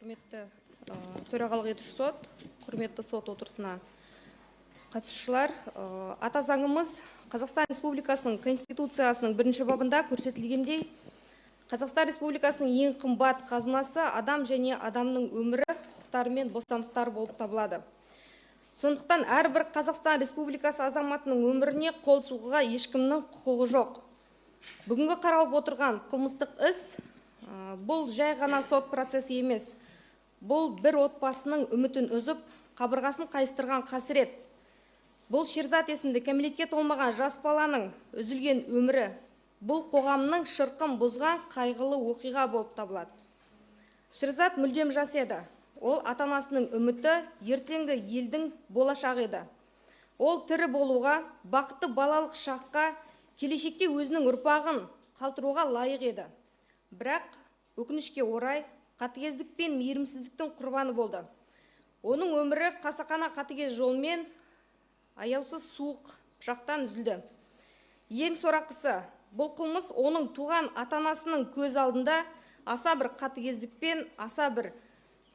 Құрметті төрағалық етуші сот, құрметті сот отырысына қатысушылар, ата заңымыз Қазақстан Республикасының Конституциясының бірінші бабында көрсетілгендей, Қазақстан Республикасының ең қымбат қазынасы адам және адамның өмірі, құқықтары мен бостандықтары болып табылады. Сондықтан әрбір Қазақстан Республикасы азаматының өміріне қол сұғуға ешкімнің құқығы жоқ. Бүгінгі қаралып отырған қылмыстық іс бұл жай ғана сот процесі емес. Бұл бір отбасының үмітін үзіп, қабырғасын қайыстырған қасірет. Бұл Шерзат есімді кәмелетке толмаған жас баланың үзілген өмірі. Бұл қоғамның шырқын бұзған қайғылы оқиға болып табылады. Шерзат мүлдем жас еді. Ол ата-анасының үміті, ертеңгі елдің болашағы еді. Ол тірі болуға, бақытты балалық шаққа, келешекте өзінің ұрпағын қалдыруға лайық еді. Бірақ өкінішке орай, қатыгездік пен мейірімсіздіктің құрбаны болды. Оның өмірі қасақана қатыгез жолмен аяусыз суық пышақтан үзілді. Ең сорақысы, бұл қылмыс оның туған ата-анасының көз алдында аса бір қатыгездікпен, аса бір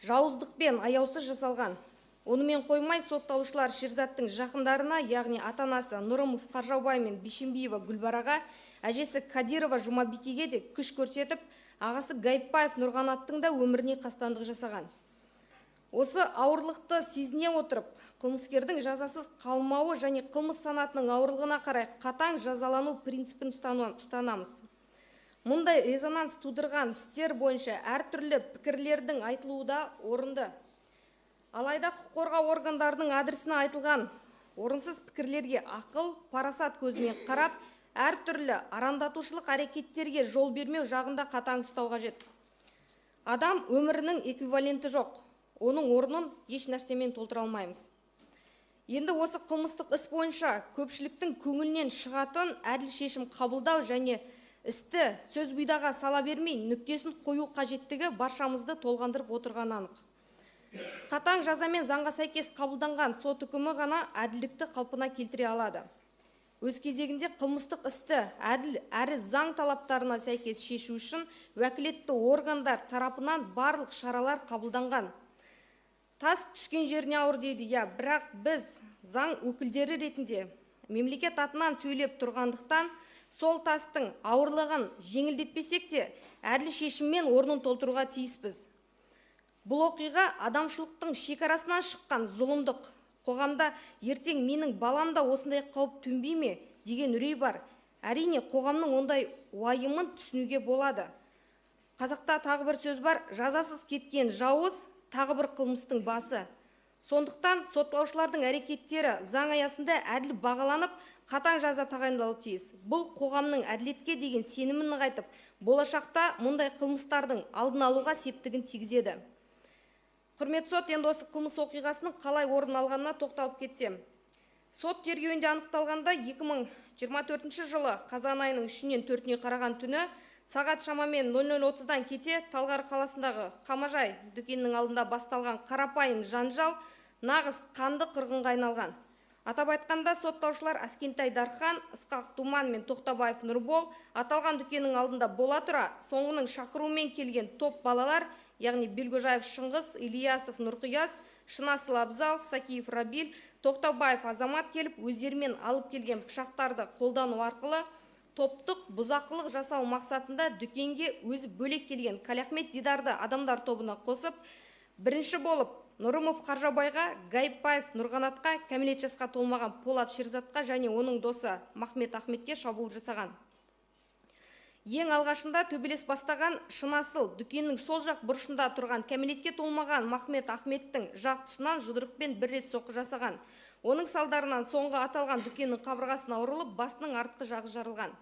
жауыздықпен аяусыз жасалған. Онымен қоймай сотталушылар Шерзаттың жақындарына, яғни ата-анасы Нұрымов Қаржаубай мен Бишімбиева Гүлбараға, әжесі Кадирова Жұмабикеге де күш көрсетіп, ағасы Гайыпбаев Нұрғанаттың да өміріне қастандық жасаған. Осы ауырлықты сезіне отырып, қылмыскердің жазасыз қалмауы және қылмыс санатының ауырлығына қарай қатаң жазалану принципін ұстанамыз. Мұндай резонанс тудырған істер бойынша әртүрлі пікірлердің айтылуы да орынды. Алайда құқық қорғау органдарының адресіне айтылған орынсыз пікірлерге ақыл, парасат көзімен қарап, әртүрлі арандатушылық әрекеттерге жол бермеу жағында қатаң ұстау қажет. Адам өмірінің эквиваленті жоқ. Оның орнын еш нәрсемен толтыра алмаймыз. Енді осы қылмыстық іс бойынша көпшіліктің көңілінен шығатын әділ шешім қабылдау және істі сөз бұйдаға сала бермей нүктесін қою қажеттігі баршамызды толғандырып отырғаны анық. Қатаң жазамен заңға сәйкес қабылданған сот үкімі ғана әділдікті қалпына келтіре алады. Өз кезегінде қылмыстық істі әділ әрі заң талаптарына сәйкес шешу үшін уәкілетті органдар тарапынан барлық шаралар қабылданған. Тас түскен жеріне ауыр дейді, иә, бірақ біз заң өкілдері ретінде мемлекет атынан сөйлеп тұрғандықтан сол тастың ауырлығын жеңілдетпесек те әділ шешіммен орнын толтыруға тиіспіз. Бұл оқиға адамшылықтың шекарасынан шыққан зұлымдық. Қоғамда ертең менің балам да осындай қауіп төнбей ме деген үрей бар. Әрине, қоғамның ондай уайымын түсінуге болады. Қазақта тағы бір сөз бар, жазасыз кеткен жауыз тағы бір қылмыстың басы. Сондықтан сотталушылардың әрекеттері заң аясында әділ бағаланып, қатаң жаза тағайындалуы тиіс. Бұл қоғамның әділетке деген сенімін нығайтып, болашақта мұндай қылмыстардың алдын алуға септігін тигізеді. Құрметті сот, енді осы қылмыс оқиғасының қалай орын алғанына тоқталып кетсем. Сот тергеуінде анықталғанда 2024 жылы қазан айының 3-нен 4-не қараған түні сағат шамамен 00:30-дан кете Талғар қаласындағы Қамажай дүкенінің алдында басталған қарапайым жанжал нағыз қанды қырғынға айналған. Атап айтқанда, сотталушылар Аскентай Дархан, Ысқақ Думан мен Тоқтабаев Нұрбол аталған дүкеннің алдында бола тұра соңының шақыруымен келген топ балалар, яғни Белгожаев Шыңғыс, Ильясов Нұрқияс, Шынасыл Абзал, Сакиев Рабил, Тоқтабаев Азамат келіп, өздерімен алып келген пышақтарды қолдану арқылы топтық бұзақылық жасау мақсатында дүкенге өзі бөлек келген Калиахмет Дидарды адамдар тобына қосып, бірінші болып Нұрымов Қаржаубайға, Гайыпбаев Нұрғанатқа, кәмелет жасқа толмаған Полат Шерзатқа және оның досы Махмет Ахметке шабуыл жасаған. Ең алғашында төбелес бастаған Шынасыл дүкеннің сол жақ бұрышында тұрған кәмелетке толмаған Махмет Ахметтің жақ тұсынан жұдырықпен бір рет соққы жасаған. Оның салдарынан соңғы аталған дүкеннің қабырғасына ұрылып, басының артқы жағы жарылған.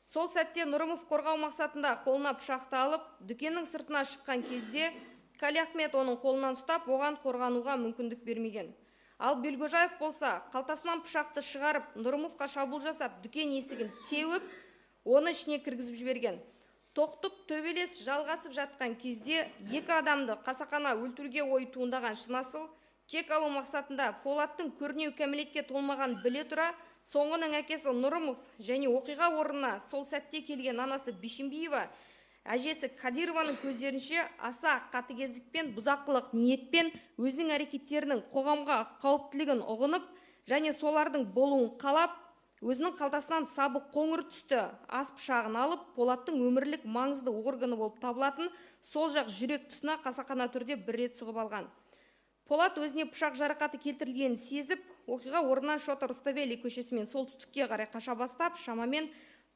Сол сәтте Нұрымов қорғау мақсатында қолына пышақты алып, дүкеннің сыртына шыққан кезде Калиахмет оның қолынан ұстап, оған қорғануға мүмкіндік бермеген. Ал Белгожаев болса, қалтасынан пышақты шығарып, Нұрымовқа шабуыл жасап, дүкен есігін теуіп, оны ішіне кіргізіп жіберген. Тоқтық төбелес жалғасып жатқан кезде екі адамды қасақана өлтіруге ой туындаған Шынасыл кек алу мақсатында Полаттың көрнеу кәмелетке толмаған біле тұра, соңғының әкесі Нұрымов және оқиға орнына сол сәтте келген анасы Бишімбиева әжесі Кадированың көздерінше аса қатыгездікпен, бұзақылық ниетпен өзінің әрекеттерінің қоғамға қауіптілігін ұғынып және солардың болуын қалап, өзінің қалтасынан сабы қоңыр түсті ас пышағын алып, Полаттың өмірлік маңызды органы болып табылатын сол жақ жүрек тұсына қасақана түрде бір рет сұғып алған. Полат өзіне пышақ жарақаты келтірілгенін сезіп, оқиға орнынан Шота Руставели көшесімен солтүстікке қарай қаша бастап, шамамен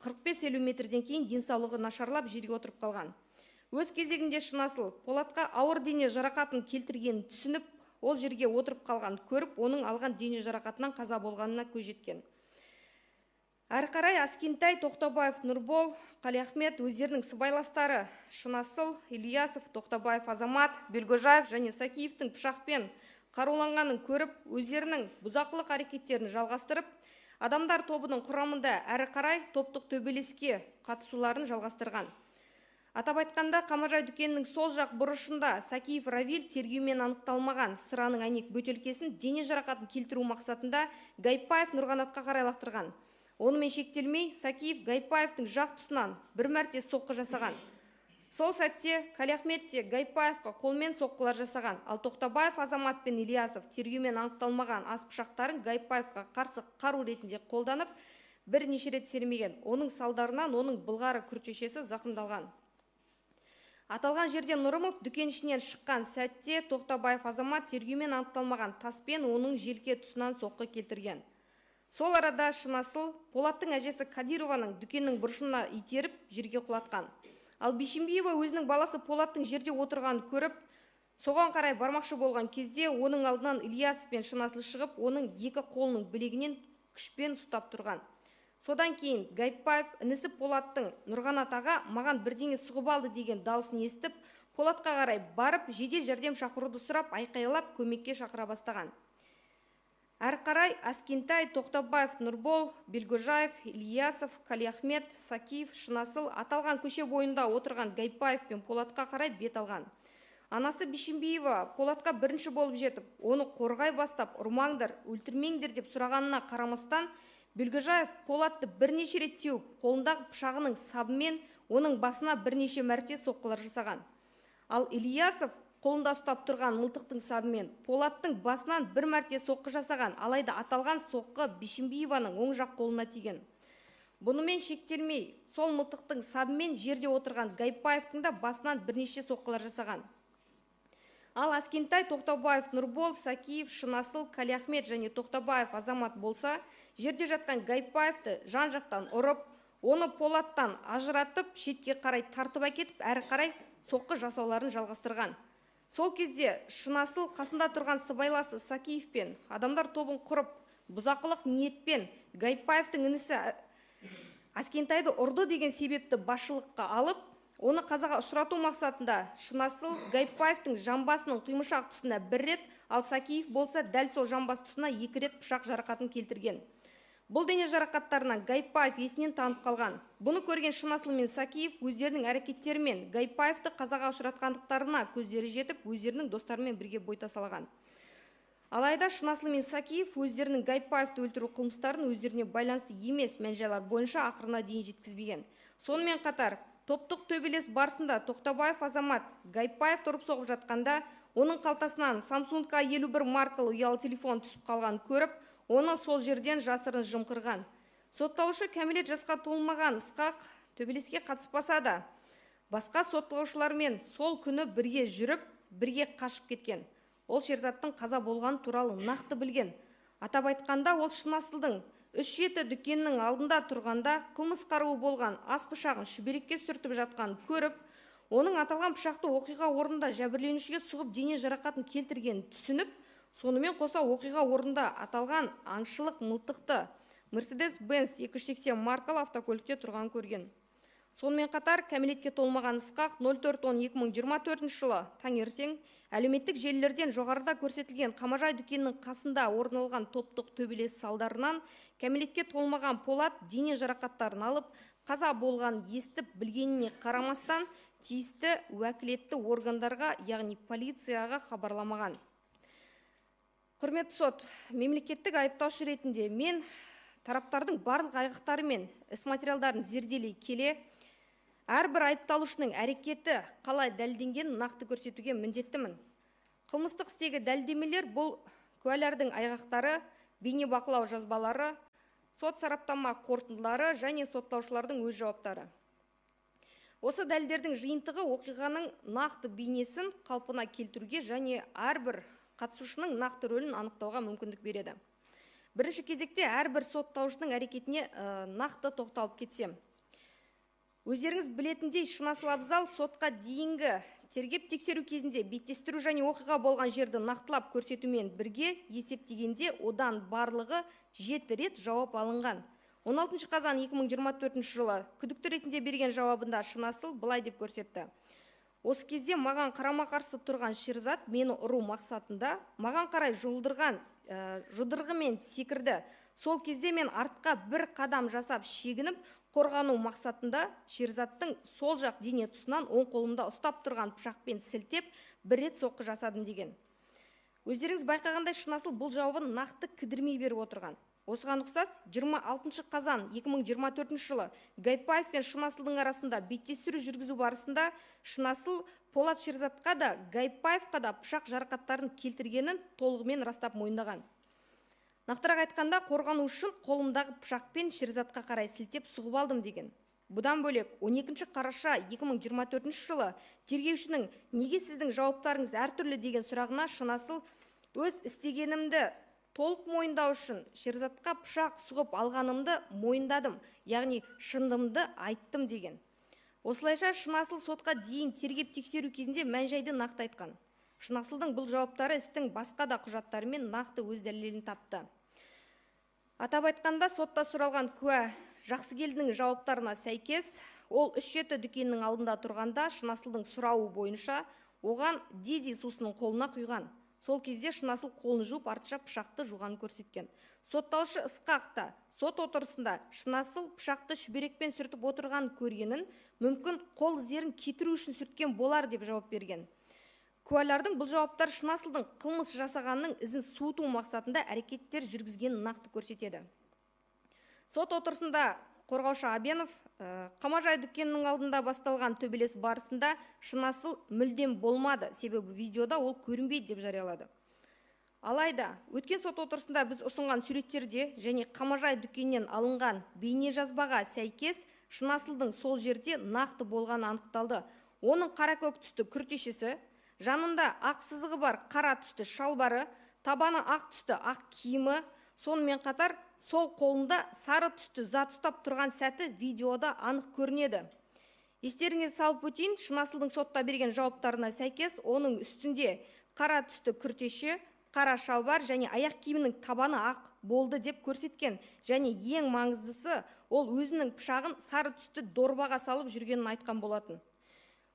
45-50 метрден кейін денсаулығы нашарлап жерге отырып қалған. Өз кезегінде Шынасыл Полатқа ауыр дене жарақатын келтіргенін түсініп, ол жерге отырып қалған көріп, оның алған дене жарақатынан қаза болғанына көз жеткен. Әрі қарай Аскентай, Тоқтабаев, Нұрбол, Қалиахмет өздерінің сыбайластары Шынасыл, Ильясов, Тоқтабаев Азамат, Белгожаев және Сакиевтің пышақпен қаруланғанын көріп, өздерінің бұзақылық әрекеттерін жалғастырып, адамдар тобының құрамында әрі қарай топтық төбелеске қатысуларын жалғастырған. Атап айтқанда, Қамажай дүкенінің сол жақ бұрышында Сакиев Равиль тергеумен анықталмаған сыраның әйнек бөтелкесін дене жарақатын келтіру мақсатында Гайпаев Нұрғанатқа қарай лақтырған. Онымен шектелмей, Сакиев Гайпаевтың жақ тұсынан бір мәрте соққы жасаған. Сол сәтте Қалиахмет те Гайпаевқа қолмен соққылар жасаған, ал Тоқтабаев Азамат пен Ильясов тергеумен анықталмаған ас пышақтарын Гайпаевқа қарсы қару ретінде қолданып, бірнеше рет сермеген. Оның салдарынан оның былғары күртешесі зақымдалған. Аталған жерден Нұрымов дүкен ішінен шыққан сәтте Тоқтабаев Азамат тергеумен анықталмаған таспен оның желке тұсынан соққы келтірген. Сол арада Шынасыл Полаттың әжесі Кадированың дүкеннің бұрышына итеріп жерге құлатқан. Ал Бишімбиева өзінің баласы Полаттың жерде отырғанын көріп, соған қарай бармақшы болған кезде оның алдынан Ильясов пен Шынасыл шығып, оның екі қолының білегінен күшпен ұстап тұрған. Содан кейін Гайпаев інісі Полаттың Нұрғанат аға маған бірдеңе сұғып алды деген даусын естіп, Полатқа қарай барып, жедел жәрдем шақыруды сұрап, айқайлап көмекке шақыра бастаған. Әрі қарай Аскентай, Тоқтабаев, Нұрбол, Белгожаев, Ильясов, Қалиахмет, Сакиев, Шынасыл аталған көше бойында отырған Гайпаев пен Полатқа қарай бет алған. Анасы Бишімбиева Полатқа бірінші болып жетіп, оны қорғай бастап, ұрмаңдар, өлтірмеңдер деп сұрағанына қарамастан, Белгожаев Полатты бірнеше рет теуіп, қолындағы пышағының сабымен оның басына бірнеше мәрте соққылар жасаған. Ал Ильясов қолында ұстап тұрған мылтықтың сабымен Полаттың басынан бір мәрте соққы жасаған, алайда аталған соққы Бишімбиеваның оң жақ қолына тиген. Бұнымен шектелмей, сол мылтықтың сабымен жерде отырған Гайпаевтың да басынан бірнеше соққылар жасаған. Ал Аскентай, Тоқтабаев, Нұрбол, Сакиев, Шынасыл, Қалиахмет және Тоқтабаев Азамат болса, жерде жатқан Гайпаевты жан-жақтан ұрып, оны Полаттан ажыратып, шетке қарай тартып әкетіп, әрі қарай соққы жасауларын жалғастырған. Сол кезде Шынасыл қасында тұрған сыбайласы Сакиевпен адамдар тобын құрып, бұзақылық ниетпен Гайпаевтың інісі Аскентайды ұрды деген себепті басшылыққа алып, оны қазаға ұшырату мақсатында Шынасыл Гайпаевтың жамбасының құймышақ тұсына бір рет, ал Сакиев болса дәл сол жамбас тұсына екі рет пышақ жарақатын келтірген. Бұл дене жарақаттарынан Гайпаев есінен танып қалған. Бұны көрген Шынасыл мен Сакиев өздерінің әрекеттерімен Гайпаевты қазаға ұшыратқандықтарына көздері жетіп, өздерінің достарымен бірге бой тасалаған. Алайда Шынасыл мен Сакиев өздерінің Гайпаевты өлтіру қылмыстарын өздеріне байланысты емес мән-жайлар бойынша ақырына дейін жеткізбеген. Сонымен қатар, топтық төбелес барысында Тоқтабаев Азамат Гайпаевты ұрып соғып жатқанда, оның қалтасынан Samsung A51 маркалы ұялы телефон түсіп қалғанын көріп, оны сол жерден жасырын жымқырған. Сотталушы кәмелет жасқа толмаған Ысқақ төбелеске қатыспаса да, басқа сотталушылармен сол күні бірге жүріп, бірге қашып кеткен. Ол Шерзаттың қаза болғаны туралы нақты білген. Атап айтқанда, ол Шынасылдың 3-7 дүкенінің алдында тұрғанда қылмыс қаруы болған ас пышағын шүберекке сүртіп жатқанын көріп, оның аталған пышақты оқиға орнында жәбірленушіге сұғып дене жарақатын келтіргенін түсініп, сонымен қоса оқиға орнында аталған аңшылық мылтықты Mercedes-Benz 280 маркалы автокөлікте тұрған көрген. Сонымен қатар кәмелетке толмаған Ысқақ 04.10.2024 жылы таңертең әлеуметтік желілерден жоғарыда көрсетілген Қамажай дүкенінің қасында орын алған топтық төбелес салдарынан кәмелетке толмаған Полат дене жарақаттарын алып, қаза болған естіп білгеніне қарамастан тиісті уәкілетті органдарға, яғни полицияға хабарламаған. Құрметті сот, мемлекеттік айыптаушы ретінде мен тараптардың барлық айғақтары мен іс материалдарын зерделей келе, Әрбір айыпталушының әрекеті қалай дәлелденгенін нақты көрсетуге міндеттімін. Қылмыстық істегі дәлелдемелер бұл куәлердің айғақтары, бейнебақылау жазбалары, сот сараптама қорытындылары және сотталушылардың өз жауаптары. Осы дәлелдердің жиынтығы оқиғаның нақты бейнесін қалпына келтіруге және әрбір қатысушының нақты рөлін анықтауға мүмкіндік береді. Бірінші кезекте әрбір сотталушының әрекетіне нақты тоқталып кетсем. Өздеріңіз білетіндей, Шынасыл Абзал сотқа дейінгі тергеп тексеру кезінде беттестіру және оқиға болған жерді нақтылап көрсетумен бірге есептегенде одан барлығы 7 рет жауап алынған. 16 қазан 2024 жылы күдікті ретінде берген жауабында Шынасыл былай деп көрсетті. Осы кезде маған қарама-қарсы тұрған Шерзат мені ұру мақсатында маған қарай жұлдырған жұдырығымен секірді. Сол кезде мен артқа бір қадам жасап шегініп, қорғану мақсатында Шерзаттың сол жақ дене тұсынан оң қолымда ұстап тұрған пышақпен сілтеп, бір рет соққы жасадым деген. Өздеріңіз байқағандай, Шынасыл бұл жауабын нақты кідірмей беріп отырған. Осыған ұқсас 26 қазан 2024 жылы Гайпаев пен Шынасылдың арасында беттестіру жүргізу барысында Шынасыл Полат Шерзатқа да, Гайпаевқа да пышақ жарақаттарын келтіргенін толығымен растап мойындаған. Нақтырақ айтқанда, қорғану үшін қолымдағы пышақпен Шерзатқа қарай сілтеп сұғып алдым деген. Бұдан бөлек 12 қараша 2024 жылы тергеушінің неге сіздің жауаптарыңыз әртүрлі деген сұрағына Шынасыл өз істегенімді толық мойындау үшін Шерзатқа пышақ сұғып алғанымды мойындадым, яғни шындығымды айттым деген. Осылайша Шынасыл сотқа дейін тергеп тексеру кезінде мән-жайды нақты айтқан. Шынасылдың бұл жауаптары істің басқа да құжаттарымен нақты өз дәлелін тапты. Атап айтқанда, сотта сұралған куә Жақсыгелдінің жауаптарына сәйкес, ол 3-7 дүкеннің алдында тұрғанда Шынасылдың сұрауы бойынша оған Диди сусының қолына құйған. Сол кезде Шынасыл қолын жуып, артынша пышақты жуғанын көрсеткен. Сотталушы Ысқақ та сот отырысында Шынасыл пышақты шүберекпен сүртіп отырғанын көргенін, мүмкін қол іздерін кетіру үшін сүрткен болар деп жауап берген. Куәлардың бұл жауаптары Шынасылдың қылмыс жасағанының ізін суыту мақсатында әрекеттер жүргізгенін нақты көрсетеді. Сот отырысында қорғаушы Абенов Қамажай дүкенінің алдында басталған төбелес барысында Шынасыл мүлдем болмады, себебі видеода ол көрінбейді деп жариялады. Алайда, өткен сот отырысында біз ұсынған суреттерде және Қамажай дүкенінен алынған бейнежазбаға сәйкес Шынасылдың сол жерде нақты болғаны анықталды. Оның қара көк түсті күртешесі, жанында ақ сызығы бар қара түсті шалбары, табаны ақ түсті ақ киімі, сонымен қатар сол қолында сары түсті зат ұстап тұрған сәті видеода анық көрінеді. Естеріңізге салып өтейін, Шынасылдың сотта берген жауаптарына сәйкес, оның үстінде қара түсті күртеше, қара шалбар және аяқ киімінің табаны ақ болды деп көрсеткен. Және ең маңыздысы, ол өзінің пышағын сары түсті дорбаға салып жүргенін айтқан болатын.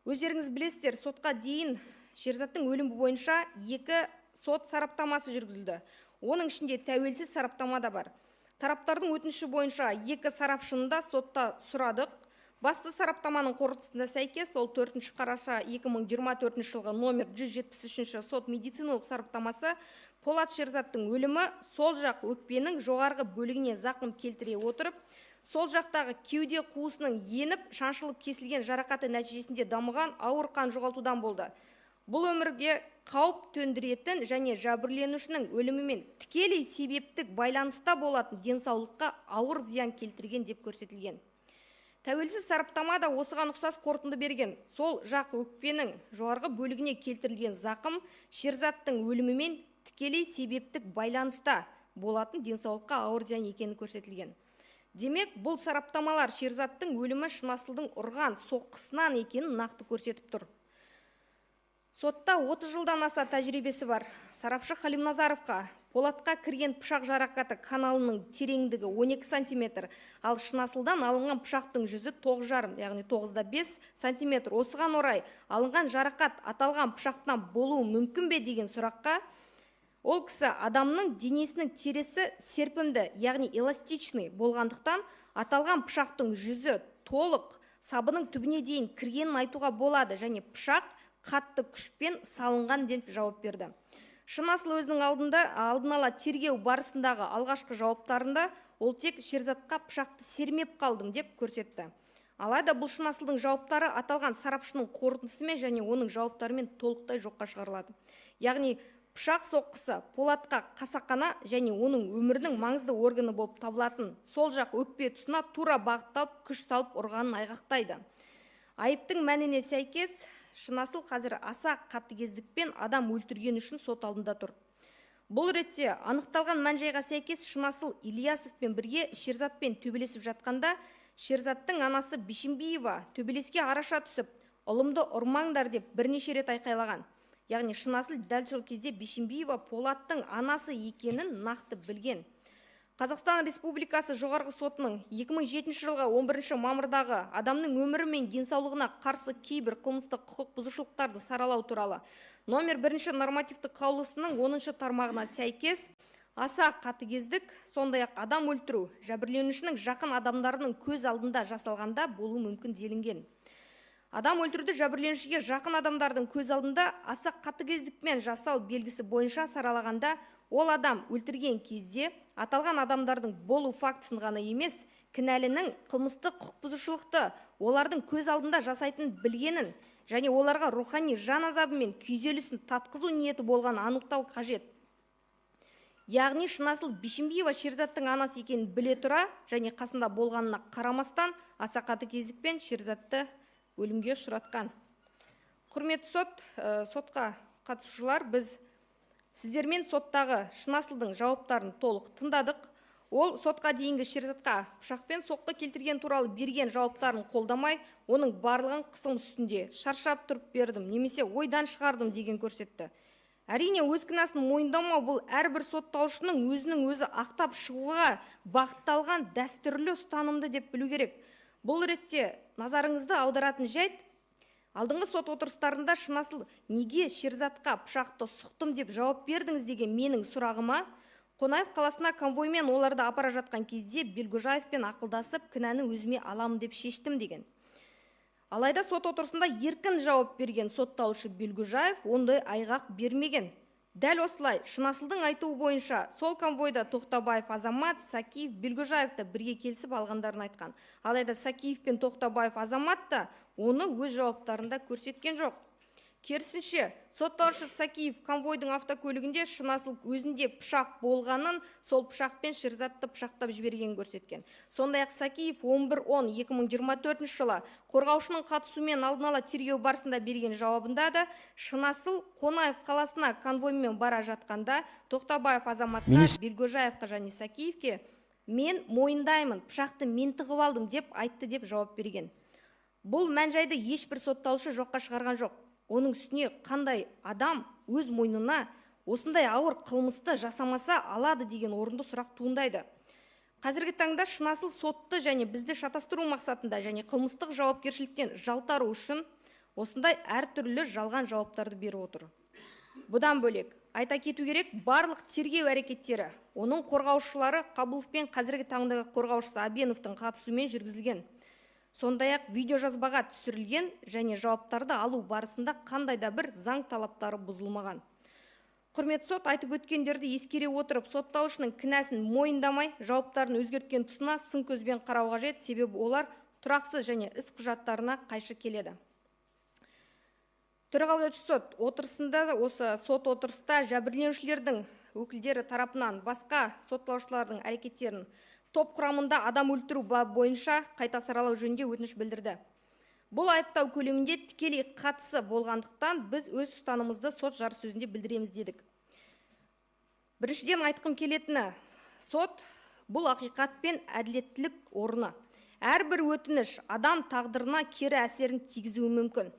Өздеріңіз білесіздер, сотқа дейін Шерзаттың өлімі бойынша 2 сот сараптамасы жүргізілді. Оның ішінде тәуелсіз сараптама да бар. Тараптардың өтініші бойынша 2 сарапшыны да сотта сұрадық. Басты сараптаманың қорытындысына сәйкес, ол 4 қараша 2024 жылғы номер 173 сот медициналық сараптамасы Полат Шерзаттың өлімі сол жақ өкпенің жоғарғы бөлігіне зақым келтіре отырып, сол жақтағы кеуде қуысының еніп, шаншылып кесілген жарақаты нәтижесінде дамыған ауыр қан жоғалтудан болды. Бұл өмірге қауіп төндіретін және жәбірленушінің өлімімен тікелей себептік байланыста болатын денсаулыққа ауыр зиян келтірген деп көрсетілген. Тәуелсіз сараптама да осыған ұқсас қорытынды берген. Сол жақ өкпенің жоғарғы бөлігіне келтірілген зақым Шерзаттың өлімімен тікелей себептік байланыста болатын денсаулыққа ауыр зиян екені көрсетілген. Демек, бұл сараптамалар Шерзаттың өлімі Шынасылдың ұрған соққысынан екенін нақты көрсетіп тұр. Сотта 30 жылдан аса тәжірибесі бар. Сарапшы Халимназаровқа Полатқа кірген пышақ жарақаты каналының тереңдігі 12 сантиметр, ал Шынасылдан алынған пышақтың жүзі 9,5, яғни 9,5 сантиметр. Осыған орай алынған жарақат аталған пышақтан болуы мүмкін бе деген сұраққа ол кісі адамның денесінің тересі серпімді, яғни эластичный болғандықтан аталған пышақтың жүзі толық сабының түбіне дейін кіргенін айтуға болады және пышақ қатты күшпен салынған деп жауап берді. Шынасыл өзінің алдын ала тергеу барысындағы алғашқы жауаптарында ол тек Шерзатқа пышақты сермеп қалдым деп көрсетті. Алайда бұл Шынасылдың жауаптары аталған сарапшының қорытындысымен және оның жауаптарымен толықтай жоққа шығарылады. Яғни пышақ соққысы Полатқа қасақана және оның өмірінің маңызды органы болып табылатын сол жақ өкпе тұсына тура бағытталып күш салып ұрғанын айғақтайды. Айыптың мәніне сәйкес Шынасыл қазір аса қатыгездікпен адам өлтірген үшін сот алдында тұр. Бұл ретте анықталған мән-жайға сәйкес Шынасыл Ильясовпен бірге Шерзатпен төбелесіп жатқанда Шерзаттың анасы Бишімбиева төбелеске араша түсіп, ұлымды ұрмаңдар деп бірнеше рет айқайлаған. Яғни Шынасыл дәл сол кезде Бишімбиева Полаттың анасы екенін нақты білген. Қазақстан Республикасы Жоғарғы Сотының 2007 жылғы 11 мамырдағы адамның өмірі мен денсаулығына қарсы кейбір қылмыстық құқық бұзушылықтарды саралау туралы номер 1 нормативтік қаулысының 10 тармағына сәйкес аса қатыгездік, сондай-ақ адам өлтіру жәбірленушінің жақын адамдарының көз алдында жасалғанда болуы мүмкін делінген. Адам өлтіруді жәбірленушіге жақын адамдардың көз алдында аса қатыгездікпен жасау белгісі бойынша саралағанда, ол адам өлтірген кезде аталған адамдардың болу фактісін ғана емес, кінәлінің қылмыстық құқық бұзушылықты олардың көз алдында жасайтынын білгенін және оларға рухани жан азабы мен күйзелісін татқызу ниеті болғанын анықтау қажет. Яғни Шынасыл Бишімбиева Шерзаттың анасы екенін біле тұра және қасында болғанына қарамастан аса қатыгездікпен Шерзатты өлімге ұшыратқан. Құрметті сот, сотқа қатысушылар, біз сіздермен соттағы Шынасылдың жауаптарын толық тыңдадық. Ол сотқа дейінгі Шерзатқа пышақпен соққы келтірген туралы берген жауаптарын қолдамай, оның барлығын қысым үстінде шаршап тұрып бердім немесе ойдан шығардым деген көрсетті. Әрине, өз кінәсін мойындамау бұл әрбір сотталушының өзінің өзі ақтап шығуға бағытталған дәстүрлі ұстанымды деп білу керек. Бұл ретте назарыңызды аударатын жайт, алдыңғы сот отырыстарында Шынасыл неге Шерзатқа пышақты сұқтым деп жауап бердіңіз деген менің сұрағыма, Қонаев қаласына конвоймен оларды апара жатқан кезде Белгожаевпен ақылдасып кінәні өзіме аламын деп шештім деген. Алайда сот отырысында еркін жауап берген сотталушы Белгожаев ондай айғақ бермеген. Дәл осылай Шынасылдың айтуы бойынша сол конвойда Тоқтабаев Азамат, Сакиев, Белгожаев та бірге келісіп алғандарын айтқан. Алайда Сакиев пен Тоқтабаев Азамат та оны өз жауаптарында көрсеткен жоқ. Керісінше, сотталушы Сакиев конвойдың автокөлігінде Шынасыл өзінде пышақ болғанын, сол пышақпен Шерзатты пышақтап жібергенін көрсеткен. Сондай-ақ Сакиев 11.10.2024 жылы қорғаушының қатысуымен алдын ала тергеу барысында берген жауабында да Шынасыл Қонаев қаласына конвоймен бара жатқанда Тоқтабаев Азаматқа, Белгожаевқа және Сакиевке мен мойындаймын, пышақты мен тығып алдым деп айтты деп жауап берген. Бұл мән-жайды ешбір сотталушы жоққа шығарған жоқ. Оның үстіне қандай адам өз мойнына осындай ауыр қылмысты жасамаса алады деген орынды сұрақ туындайды. Қазіргі таңда Шынасыл сотты және бізді шатастыру мақсатында және қылмыстық жауапкершіліктен жалтару үшін осындай әртүрлі жалған жауаптарды беріп отыр. Бұдан бөлек, айта кету керек, барлық тергеу әрекеттері оның қорғаушылары Қабылов пен қазіргі таңдағы қорғаушысы Абеновтың қатысуымен жүргізілген. Сондай-ақ видеожазбаға түсірілген және жауаптарды алу барысында қандай да бір заң талаптары бұзылмаған. Құрметті сот, айтып өткендерді ескере отырып, сотталушының кінәсін мойындамай, жауаптарын өзгерткен тұсына сын көзбен қарау қажет, себебі олар тұрақсыз және іс құжаттарына қайшы келеді. Төрағалық етуші сот отырысында, осы сот отырыста жәбірленушілердің өкілдері тарапынан басқа сотталушылардың әрекеттерін топ құрамында адам өлтіру бойынша қайта саралау жөнінде өтініш білдірді. Бұл айыптау көлемінде тікелей қатысы болғандықтан біз өз ұстанымызды сот жарыссөзінде білдіреміз дедік. Біріншіден айтқым келетіні, сот бұл ақиқат пен әділеттілік орны. Әрбір өтініш адам тағдырына кері әсерін тигізуі мүмкін.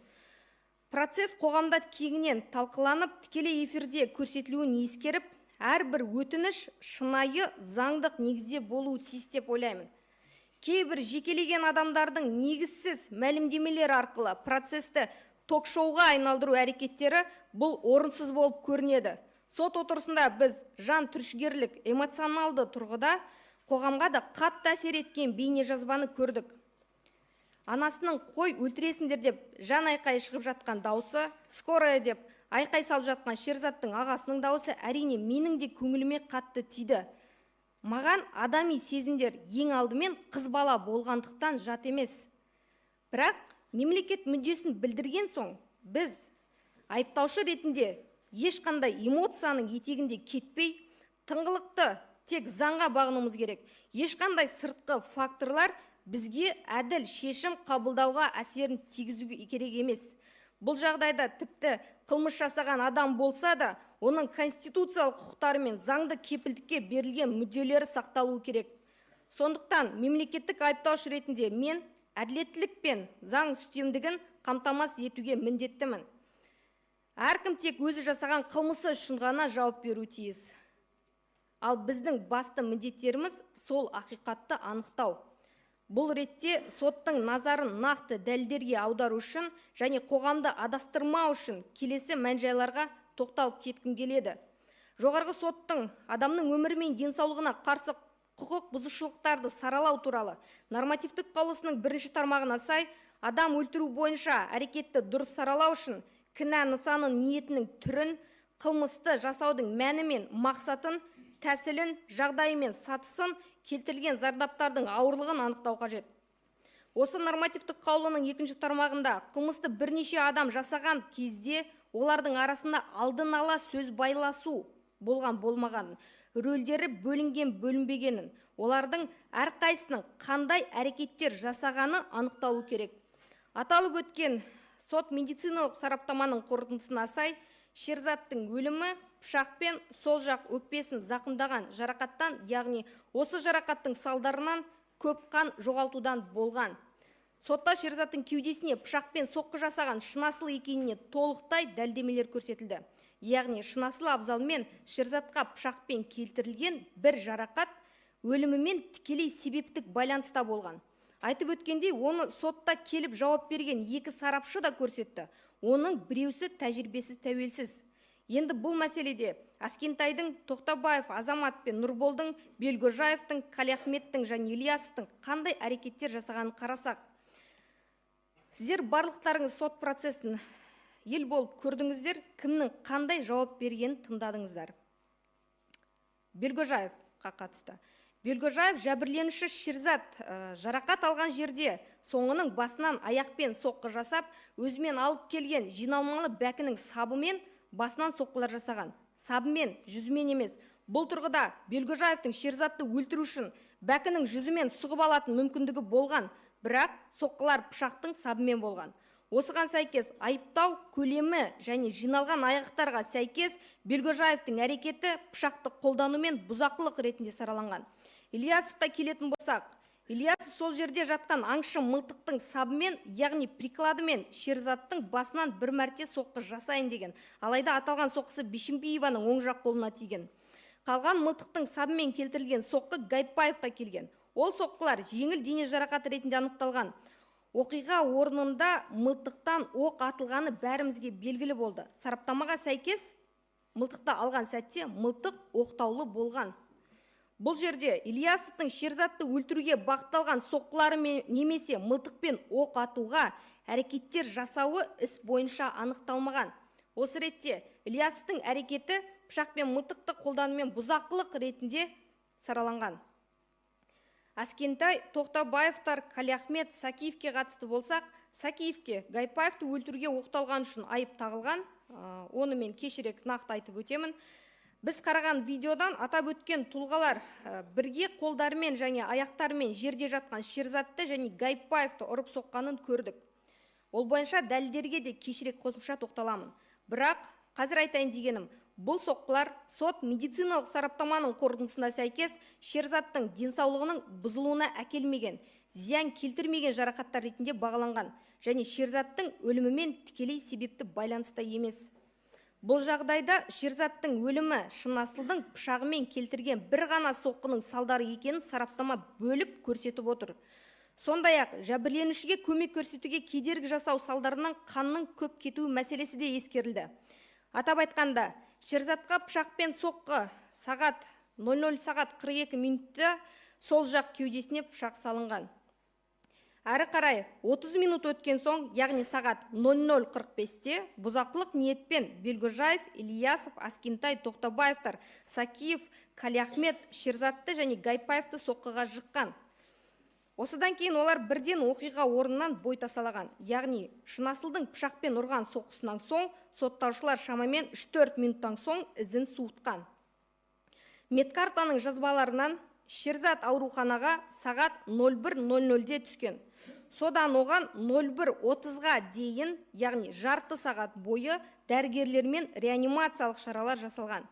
Процесс қоғамда кеңінен талқыланып, тікелей эфирде көрсетілуін ескеріп, әрбір өтініш шынайы заңдық негізде болуы тиіс деп ойлаймын. Кейбір жекелеген адамдардың негізсіз мәлімдемелер арқылы процесті ток-шоуға айналдыру әрекеттері бұл орынсыз болып көрінеді. Сот отырысында біз жан түршігерлік эмоционалды тұрғыда қоғамға да қатты әсер еткен бейнежазбаны көрдік. Анасының қой өлтіресіңдер деп жан айқайы шығып жатқан даусы, скорая деп айқай салып жатқан Шерзаттың ағасының даусы әрине менің де көңіліме қатты тиді. Маған адами сезімдер ең алдымен қыз бала болғандықтан жат емес. Бірақ мемлекет мүддесін білдірген соң біз айыптаушы ретінде ешқандай эмоцияның етегінде кетпей, тыңғылықты тек заңға бағынуымыз керек. Ешқандай сыртқы факторлар бізге әділ шешім қабылдауға әсерін тигізуге керек емес. Бұл жағдайда тіпті қылмыс жасаған адам болса да, оның конституциялық құқықтары мен заңды кепілдікке берілген мүдделері сақталуы керек. Сондықтан мемлекеттік айыптаушы ретінде мен әділеттілік пен заң үстемдігін қамтамасыз етуге міндеттімін. Әркім тек өзі жасаған қылмысы үшін ғана жауап беруі тиіс. Ал біздің басты міндеттеріміз сол ақиқатты анықтау. Бұл ретте соттың назарын нақты дәлелдерге аудару үшін және қоғамды адастырмау үшін келесі мән-жайларға тоқталып кеткім келеді. Жоғарғы соттың адамның өмірі мен денсаулығына қарсы құқық бұзушылықтарды саралау туралы нормативтік қаулысының бірінші тармағына сай адам өлтіру бойынша әрекетті дұрыс саралау үшін кінә нысанын ниетінің түрін, қылмысты жасаудың мәні мен мақсатын, тәсілін, жағдайы мен сатысын, келтірілген зардаптардың ауырлығын анықтау қажет. Осы нормативтік қаулының екінші тармағында қылмысты бірнеше адам жасаған кезде олардың арасында алдын ала сөз байласу болған болмағанын, рөлдері бөлінген бөлінбегенін, олардың әрқайсысының қандай әрекеттер жасағаны анықталу керек. Аталып өткен сот медициналық сараптаманың қорытындысына сай, Шерзаттың өлімі пышақпен сол жақ өкпесін зақымдаған жарақаттан, яғни осы жарақаттың салдарынан көп қан жоғалтудан болған. Сотта Шерзаттың кеудесіне пышақпен соққы жасаған Шынасыл екеніне толықтай дәлелдемелер көрсетілді. Яғни Шынасыл Абзал мен Шерзатқа пышақпен келтірілген бір жарақат өлімімен тікелей себептік байланыста болған. Айтып өткендей, оны сотта келіп жауап берген екі сарапшы да көрсетті. Оның біреусі тәжірибесіз тәуелсіз. Енді бұл мәселеде Аскентайдың, Тоқтабаев, Азамат пен Нұрболдың, Белгожаевтың, Қалиахметтің және Ильясовтың қандай әрекеттер жасағанын қарасақ. Сіздер барлықтарыңыз сот процесін ел болып көрдіңіздер, кімнің қандай жауап бергенін тыңдадыңыздар. Белгожаевқа қатысты. Белгожаев жәбірленуші Шерзат жарақат алған жерде соңының басынан аяқпен соққы жасап, өзімен алып келген жиналмалы бәкінің сабымен басынан соққылар жасаған. Сабымен, жүзімен емес. Бұл тұрғыда Белгожаевтың Шерзатты өлтіру үшін бәкінің жүзімен сұғып алатын мүмкіндігі болған, бірақ соққылар пышақтың сабымен болған. Осыған сәйкес айыптау көлемі және жиналған айғақтарға сәйкес Белгожаевтың әрекеті пышақты қолданумен бұзақылық ретінде сараланған. Ильясовқа келетін болсақ, Ильясов сол жерде жатқан аңшы мылтықтың сабымен, яғни прикладымен Шерзаттың басынан бір мәрте соққы жасайын деген. Алайда аталған соққысы Бишімбиеваның оң жақ қолына тиген. Қалған мылтықтың сабымен келтірілген соққы Гайпаевқа келген. Ол соққылар жеңіл дене жарақаты ретінде анықталған. Оқиға орнында мылтықтан оқ атылғаны бәрімізге белгілі болды. Сараптамаға сәйкес мылтықты алған сәтте мылтық оқтаулы болған. Бұл жерде Ильясовтың Шерзатты өлтіруге бағытталған соққылары немесе мылтықпен оқ атуға әрекеттер жасауы іс бойынша анықталмаған. Осы ретте Ильясовтың әрекеті пышақ пен мылтықты қолданумен бұзақылық ретінде сараланған. Аскентай, Тоқтабаевтар, Қалиахмет, Сакиевке қатысты болсақ, Сакиевке Гайпаевты өлтіруге оқталған үшін айып тағылған, оны мен кешірек нақты айтып өтемін. Біз қараған видеодан атап өткен тұлғалар бірге қолдарымен және аяқтарымен жерде жатқан Шерзатты және Гайпаевты ұрып соққанын көрдік. Ол бойынша дәлелдерге де кешірек қосымша тоқталамын. Бірақ қазір айтайын дегенім, бұл соққылар сот медициналық сараптаманың қорытындысына сәйкес Шерзаттың денсаулығының бұзылуына әкелмеген, зиян келтірмеген жарақаттар ретінде бағаланған және Шерзаттың өлімімен тікелей себепті байланыста емес. Бұл жағдайда Шерзаттың өлімі Шынасылдың пышағымен келтірген бір ғана соққының салдары екенін сараптама бөліп көрсетіп отыр. Сондай-ақ жәбірленушіге көмек көрсетуге кедергі жасау салдарынан қанның көп кетуі мәселесі де ескерілді. Атап айтқанда, Шерзатқа пышақпен соққы сағат 00 сағат 42 минутта сол жақ кеудесіне пышақ салынған. Әрі қарай 30 минут өткен соң, яғни сағат 00:45-те бұзақылық ниетпен Белгожаев, Ильясов, Аскентай, Тоқтабаевтар, Сакиев, Қалиахмет, Шерзатты және Гайпаевты соққыға жыққан. Осыдан кейін олар бірден оқиға орнынан бой тасалаған. Яғни Шынасылдың пышақпен ұрған соққысынан соң сотталушылар шамамен 3-4 минуттан соң ізін суытқан. Медкартаның жазбаларынан Шерзат ауруханаға сағат 01:00-де түскен. Содан оған 01:30-ға дейін, яғни жарты сағат бойы дәрігерлермен реанимациялық шаралар жасалған.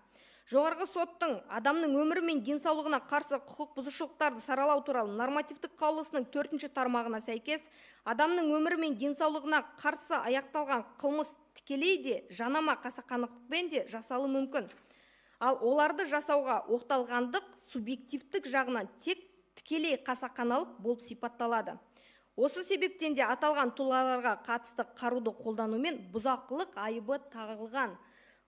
Жоғарғы соттың адамның өмірі мен денсаулығына қарсы құқық бұзушылықтарды саралау туралы нормативтік қаулысының 4-ші тармағына сәйкес, адамның өмірі мен денсаулығына қарсы аяқталған қылмыс тікелей де, жанама қасақанақпен де жасалуы мүмкін. Ал оларды жасауға оқталғандық субъективтік жағынан тек тікелей қасақаналық болып сипатталады. Осы себептен де аталған тұлғаларға қатысты қаруды қолданумен бұзақылық айыбы тағылған.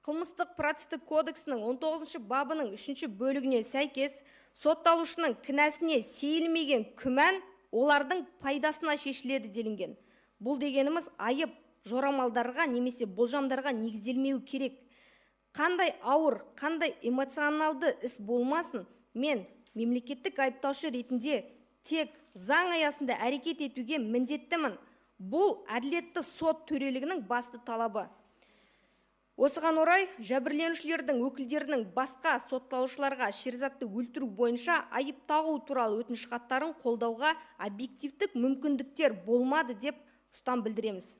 Қылмыстық процестік кодексінің 19 бабының 3 бөлігіне сәйкес, сотталушының кінәсіне сейілмеген күмән олардың пайдасына шешіледі делінген. Бұл дегеніміз айып жорамалдарға немесе болжамдарға негізделмеу керек. Қандай ауыр, қандай эмоционалды іс болмасын, мен мемлекеттік айыптаушы ретінде тек заң аясында әрекет етуге міндеттімін. Бұл әділетті сот төрелігінің басты талабы. Осыған орай, жәбірленушілердің өкілдерінің басқа сотталушыларға Шерзатты өлтіру бойынша айып тағу туралы өтініш хаттарын қолдауға объективтік мүмкіндіктер болмады деп ұстам білдіреміз.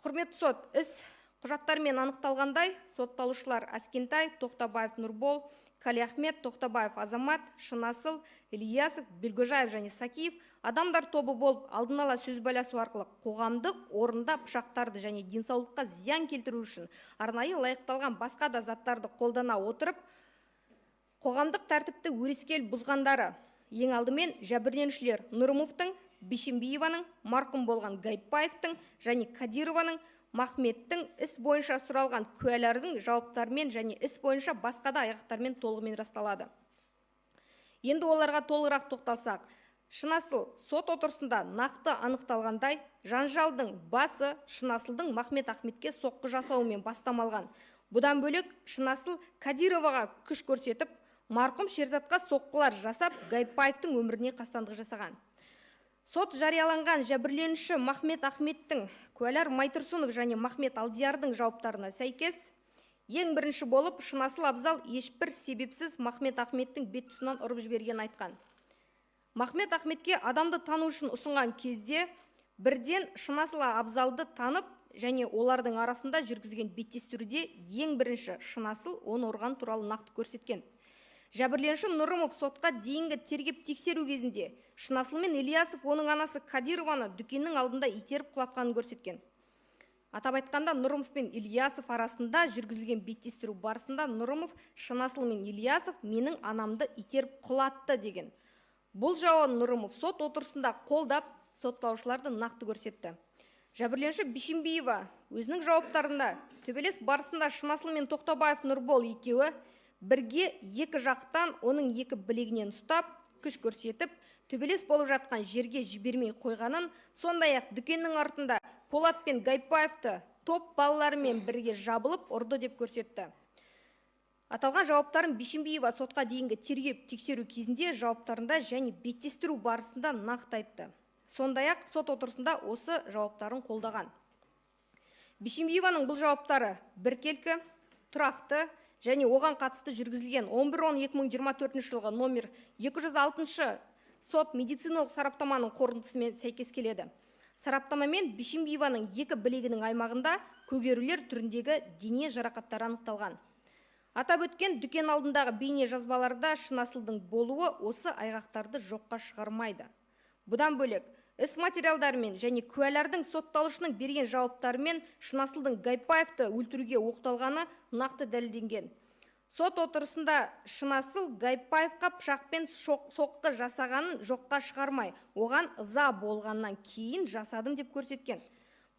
Құрметті сот, іс құжаттармен анықталғандай, сотталушылар Аскентай, Тоқтабаев Нұрбол, Калиахмет, Тоқтабаев Азамат, Шынасыл, Ильясов, Белгожаев және Сакиев адамдар тобы болып алдын ала сөз байласу арқылы қоғамдық орында пышақтарды және денсаулыққа зиян келтіру үшін арнайы лайықталған басқа да заттарды қолдана отырып, қоғамдық тәртіпті өрескел бұзғандары, ең алдымен жәбірленушілер Нұрымовтың, Бишімбиеваның, марқұм болған Гайпаевтың және Кадированың, Махметтің іс бойынша сұралған куәлердің жауаптарымен және іс бойынша басқа да айғақтармен толығымен расталады. Енді оларға толығырақ тоқталсақ, Шынасыл сот отырысында нақты анықталғандай, жанжалдың басы Шынасылдың Махмет Ахметке соққы жасауымен бастамалған. Бұдан бөлек Шынасыл Кадироваға күш көрсетіп, марқұм Шерзатқа соққылар жасап, Гайпаевтың өміріне қастандық жасаған. Сот жарияланған жәбірленуші Махмет Ахметтің, куәлар Майтұрсынов және Махмет Алдиярдың жауаптарына сәйкес, ең бірінші болып Шынасыл Абзал ешбір себепсіз Махмет Ахметтің бет тұсынан ұрып жібергенін айтқан. Махмет Ахметке адамды тану үшін ұсынған кезде бірден Шынасыл Абзалды танып және олардың арасында жүргізген беттестіруде ең бірінші Шынасыл оны ұрған туралы нақты көрсеткен. Жәбірленуші Нұрымов сотқа дейінгі тергеп тексеру кезінде Шынасыл мен Ильясов оның анасы Кадированы дүкеннің алдында итеріп құлатқанын көрсеткен. Атап айтқанда, Нұрымов пен Ильясов арасында жүргізілген беттестіру барысында Нұрымов Шынасыл мен Ильясов менің анамды итеріп құлатты деген. Бұл жауабын Нұрымов сот отырысында қолдап, сотталушыларды нақты көрсетті. Жәбірленуші Бишімбиева өзінің жауаптарында төбелес барысында Шынасыл мен Тоқтабаев Нұрбол екеуі бірге екі жақтан оның екі білегінен ұстап, күш көрсетіп, төбелес болып жатқан жерге жібермей қойғанын, сондай-ақ дүкеннің артында Полат пен Гайпаевты топ балаларымен бірге жабылып ұрды деп көрсетті. Аталған жауаптарын Бишімбиева сотқа дейінгі тергеп тексеру кезінде жауаптарында және беттестіру барысында нақты айтты. Сондай-ақ сот отырысында осы жауаптарын қолдаған. Бишімбиеваның бұл жауаптары біркелкі, тұрақты және оған қатысты жүргізілген 11.10.2024 жылғы номер 206 сот медициналық сараптаманың қорытындысымен сәйкес келеді. Сараптамамен Бишімбиеваның екі білегінің аймағында көгерулер түріндегі дене жарақаттары анықталған. Атап өткен дүкен алдындағы бейне жазбаларда Шынасылдың болуы осы айғақтарды жоққа шығармайды. Бұдан бөлек, іс материалдарымен және куәлардың сотталушының берген жауаптарымен Шынасылдың Гайпаевты өлтіруге оқталғаны нақты дәлелденген. Сот отырысында Шынасыл Гайпаевқа пышақпен соққы жасағанын жоққа шығармай, оған ыза болғаннан кейін жасадым деп көрсеткен.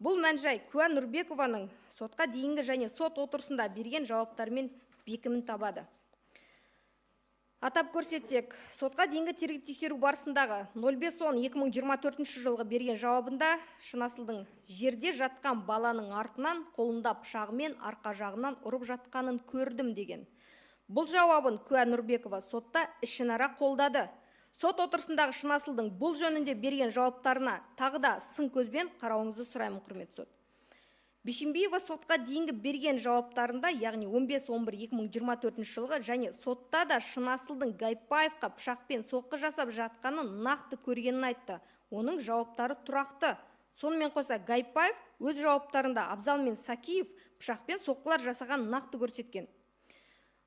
Бұл мән-жай куә Нұрбекованың сотқа дейінгі және сот отырысында берген жауаптарымен бекімін табады. Атап көрсетсек, сотқа дейінгі тергеп тексеру барысындағы 05.10.2024 жылғы берген жауабында Шынасылдың жерде жатқан баланың артынан қолында пышағымен арқа жағынан ұрып жатқанын көрдім деген. Бұл жауабын куә Нұрбекова сотта ішінара қолдады. Сот отырысындағы Шынасылдың бұл жөнінде берген жауаптарына тағы да сын көзбен қарауыңызды сұраймын, құрметті сот. Бишімбиева сотқа дейінгі берген жауаптарында, яғни 15.11.2024 жылғы және сотта да Шынасылдың Гайпаевқа пышақпен соққы жасап жатқанын нақты көргенін айтты. Оның жауаптары тұрақты. Сонымен қоса Гайпаев өз жауаптарында Абзал мен Сакиев пышақпен соққылар жасағанын нақты көрсеткен.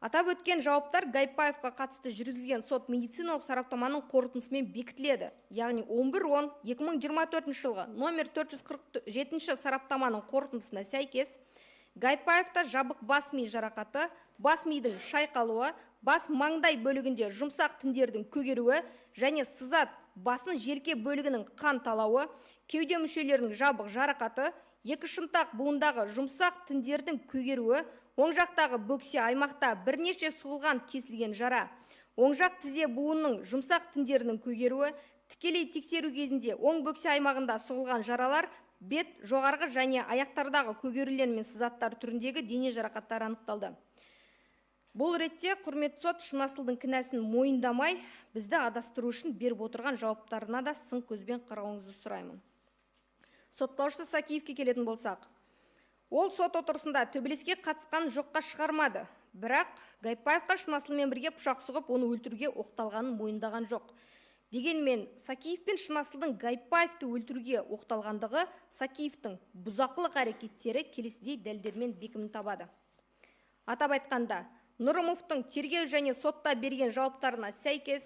Атап өткен жауаптар Гайпаевқа қатысты жүргізілген сот медициналық сараптаманың қорытындысымен бекітіледі. Яғни 11.10.2024 жылғы номер 447 сараптаманың қорытындысына сәйкес Гайпаевта жабық бас ми жарақаты, бас мидың шайқалуы, бас маңдай бөлігінде жұмсақ тіндердің көгеруі және сызат басын желке бөлігінің қан талауы, кеуде мүшелерінің жабық жарақаты, екі шынтақ буындағы жұмсақ тіндердің көгеруі, оң жақтағы бөксе аймақта бірнеше сұғылған кесілген жара, оң жақ тізе буынының жұмсақ тіндерінің көгеруі, тікелей тексеру кезінде оң бөксе аймағында сұғылған жаралар, бет, жоғарғы және аяқтардағы көгерулер мен сызаттар түріндегі дене жарақаттары анықталды. Бұл ретте құрметті сот Шынасылдың кінәсін мойындамай, бізді адастыру үшін беріп отырған жауаптарына да сын көзбен қарауыңызды сұраймын. Сотталушы Сакиевке келетін болсақ, ол сот отырысында төбелеске қатысқан жоққа шығармады, бірақ Гайпаевқа Шынасылмен бірге пышақ сұғып, оны өлтіруге оқталғанын мойындаған жоқ. Дегенмен Сакиев пен Шынасылдың Гайпаевты өлтіруге оқталғандығы Сакиевтің бұзақылық әрекеттері келесідей дәлелдермен бекімін табады. Атап айтқанда, Нұрымовтың тергеу және сотта берген жауаптарына сәйкес,